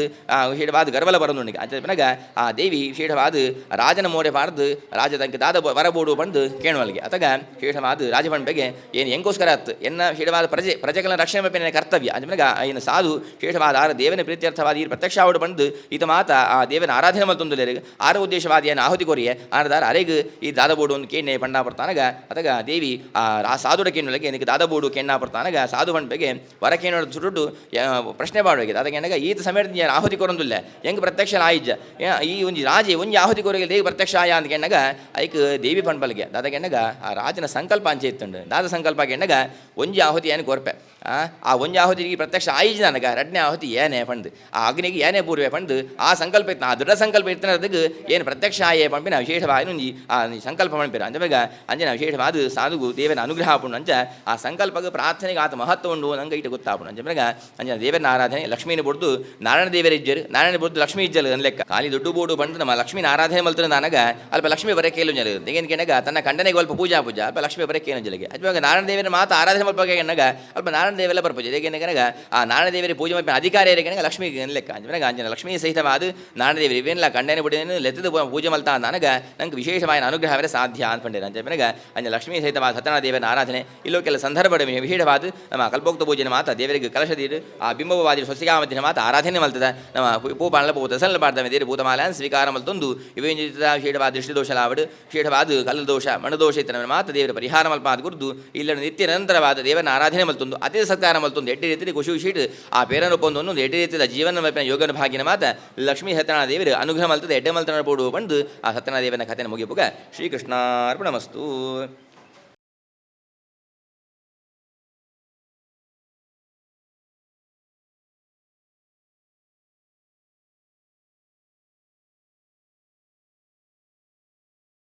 ವಿಶೇಷವಾದ್ ಗರ್ವಲ ಬರೊಂದುಂಡುಗೆ. ಅಂಚ ಪನಗ ಆ ದೇವಿ ವಿಶೇಷವಾದ್ ರಾಜನ ಮೋರೆ ಪಾಡ್ದ್ ರಾಜ ತಂಕ್ ದಾದ ವರ ಬೋಡು ಪಂದ್ ಕೇಣುವಲ್ಗೆ. ಅತಗ ವಿಶೇಷವಾದ್ ರಾಜ ಪನ್ಪೆಗೆ ಏನ್ ಎಂಕೋಸ್ಕರ ಅತ್, ಎನ್ನ ವಿಶೇಷವಾದ ಪ್ರಜೆ ಪ್ರಜೆಗಳ ರಕ್ಷಣೆ ಮಲ್ಪಿನ ಕರ್ತವ್ಯ. ಅಂಚ ಪನಗ ಐನ ಸಾಧು ವಿಶೇಷವಾದ ಆರ ದೇವನ ಪ್ರೀತ್ಯರ್ಥವಾದ ಈರ್ ಪ್ರತ್ಯಕ್ಷ ಆವೊಡು ಪಂದ್ ಈತ ಮಾತ ಆ ದೇವನ ಆರಾಧನೆ ಮಲ್ತೊಂದುಲ್ಲೆರ್. ಆರ ಉದ್ದೇಶವಾದ ಏನು ಆಹುತಿ ಕೊರಿಯೆ ಆನದಾರ ಅರೆಗ್ ಈ ದಾದ ಬೋಡು ಒಂದು ಕೇಣ್ಣೆ ಪಂಡ ಪರ್ತಾನಗ ಅತಗ ದೇವಿ ಆ ಸಾಧುಡ ಕೇಣ್ಣುಲಗೆ എനിക്ക് ದಾದ ಬೋಡು ಕೇಣ್ಣ ಪರ್ತಾನಗ ಸಾಧು ಪನ್ಪೆಗೆ ವರ ಕೇಣೋಡ ಸುರುಟು ಪ್ರಶ್ನೆ ಪಾಡುವೆಗೆ. ದಾದ ಕೇಣ್ಣಗ ಈತ ಸಮಯದ ಏನು ಆಹುತಿ ಕೊರೊಂದುಲ್ಲೆ, ಎಂಕ್ ಪ್ರತ್ಯಕ್ಷ ಆಯಿಜ್ಜ, ಈ ಒಂಜಿ ರಾಜೆ ಒಂಜಿ ಆಹುತಿ ಕೊರಗೆ ದೇವಿ ಪ್ರತ್ಯಕ್ಷ ಆಯ ಅಂತ ಕೇಣ್ಣಗ ಐಕ್ ದೇವಿ ಪನ್ಪಲ್ಗೆ. ದಾದ ಕೇಣ್ಣಗ ಆ ರಾಜನ ಸಂಕಲ್ಪ ಅಂಚೆ ಇತ್ತುಂಡು. ದಾದ ಸಂಕಲ್ಪ ಕೇಣ್ಣಗ ಒಂಜಿ ಆಹುತಿ ಏನು ಕೊರ್ಪೆ, ಆ ಒಂಜಿ ಆಹುತಿ ಪ್ರತ್ಯಕ್ಷ ಆಯಿಜ್ ನನಗ ರಡ್ನೇ ಆಹುತಿ ಏನೇ ಪಂದ್, ಆ ಅಗ್ನಿಗೆ ಏನೇ ಪೂರ್ವೆ ಪಂದ್ ಆ ಸಂಕಲ್ಪ ಇತ್ತು. ಆ ದೃಢ ಸಂಕಲ್ಪ ಇತ್ತನ ಅದಕ್ಕೆ ಏನು ಪ್ರತ್ಯಕ್ಷ ಆಯೇ ಪಂಪಿನ ವಿಶೇಷವಾದ ಒಂಜಿ ಆ ಸಂಕಲ್ಪ ಪಂಪಿರ. ಅಂಚ ಬೇಗ ಅಂಚಿನ ವಿಶೇಷವಾದ ಸಾಧುಗು ದೇವನ ಅನುಗ್ರಹ ಆಪುಂಡು. ಅಂಚ ಆ ಸಂಕಲ್ಪಕ್ಕೆ ಪ್ರಾರ್ಥನೆಗೆ ಆತ ಮಹತ್ವ ಉಂಡು ನಂಗೆ ಇಟ್ಟು ಗೊತ್ತಾಪುಂಡು. ಅಂಚ ಬೇಗ ಅಂಚಿನ ದೇವನ ಆರಾಧನೆ ಲಕ್ಷ್ಮೀನ ಬುಡ್ದು ನಾರಾಯಣ ದೇವರ ಇಜ್ಜರು, ನಾರಾಯಣ ಬುಡ್ದು ಲಕ್ಷ್ಮೀ ಇಜ್ಜಲು ಅನ್ಲೆಕ್ಕ. ಖಾಲಿ ದುಡ್ಡು ಬೋಡು ಬಂದು ನಮ್ಮ ಲಕ್ಷ್ಮೀನ ಆರಾಧನೆ ಮಲ್ತನ ನನಗ ಅಲ್ಪ ಲಕ್ಷ್ಮೀ ಬರೇ ಕೇಳು ದೇಗನ್ ಕೇಣಗ ತನ್ನ ಕಂಡನೆಗೆ ಅಲ್ಪ ಪೂಜಾ ಪೂಜಾ ಅಲ್ಪ ಲಕ್ಷ್ಮೀ ಬರೇ ಕೇಳು ಜಲಗೆ. ಅಲ್ಪ ನಾರಾಯಣ ದೇವರ ಮಾತ ಆರಾಧನೆ ಮಲ್ಪ ಕೇಣಗ ಅಲ್ಪ ನಾರಾಯಣ ದೇವೆಲ್ಲ ಬರ್ಪೂಜೆ ದೇಗೇನಗ ಆ ನಾರಾಯಣ ದೇವರ ಪೂಜೆ ಮಲ್ಪ ಅಧಿಕಾರ ಏರಿಕೆನಗ ಲಕ್ಷ್ಮೀ ಲೆಕ್ಕ. ಅಂಚ ಅಂಜನ ಲಕ್ಷ್ಮೀ ಸಹಿತವಾದ ನಾರಾಯಣ ದೇವರು ಇವೇನಿಲ್ಲ ಕಂಡನೆ ಬುಡಿನ ಲೆತ್ತದ ಪೂಜೆ ಮಲ್ತಾ ನನಗ ನಂಗೆ ವಿಶೇಷವಾದ ಅನುಗ್ರಹವೇ ಸಾಧ್ಯ ಅನ್ಕೊಂಡಿರ. ಅಂಚ ಪನಗ ಅಂಜ ಲಕ್ಷ್ಮೀ ಸಹಿತವಾದ ಸತ್ಯನಾರಾಯಣ ದೇವರ ಆರಾಧನೆ ಇಲ್ಲೋ ಕೆಲ ಸಂದರ್ಭ ವಿಶೇಷವಾದ ನಮ್ಮ ಕಲ್ಪೋಕ್ತ ಪೂಜೆನ ಮಾತ ದೇವರಿಗೆ ಕಲಶದೀರು ಆ ಬಿಂಬವಾದಿ ಸ್ವಸ್ತಿಕಾಮತಿನ ಮಾತ ಆರಾಧನೆ ಮಲ್ತದ ನಮ್ಮ ಪೂಪಾಣಲ ಪೂ ತಸಲ ಪಾಡ್ದವೆ ದೇರು ಭೂತಮಾಲ ಸ್ವೀಕಾರ ಮಲ್ತೊಂದು ಇವೇಂಜಿತ ವಿಶೇಷವಾದ ದೃಷ್ಟಿದೋಷ ಲಾವಡು ವಿಶೇಷವಾದ ಕಲ್ಲು ದೋಷ ಮಣ್ಣು ದೋಷ ಇತ್ತನ ಮಾತ ದೇವರ ಪರಿಹಾರ ಮಲ್ಪಾದ ಗುರುದು ಇಲ್ಲ ನಿತ್ಯ ನಿರಂತರವಾದ ದೇವನ ಆರಾಧನೆ ಮಲ್ತೊಂದು ಅತಿ ಸತ್ಕಾರ ಮಲ್ತೊಂದು ಎಡ್ಡೆ ರೀತಿಯಲ್ಲಿ ಖುಷಿ ಖುಷಿಟ್ ಆ ಪೇರನ್ನು ಒಂದು ಎಡ್ಡೆ ರೀತಿಯ ಜೀವನ ಮಲ್ಪಿನ ಯೋಗನ ಭಾಗ್ಯನ ಮಾತ ಲಕ್ಷ್ಮೀ ಸತ್ಯನಾರಾಯಣ ದೇವರು ಅನುಗ್ರಹ ಮಲ್ತದೆ ಎಡ್ಡೆ ಮಲ್ತನ ಪೋಡು ಬಂದು ಆ ಸತ್ಯನಾರಾಯಣ ದೇವನ ಕಥೆನ ಮುಗಿಪುಗ ಶ್ರೀಕೃಷ್ಣಾರ್ಪಣಮಸ್ತು.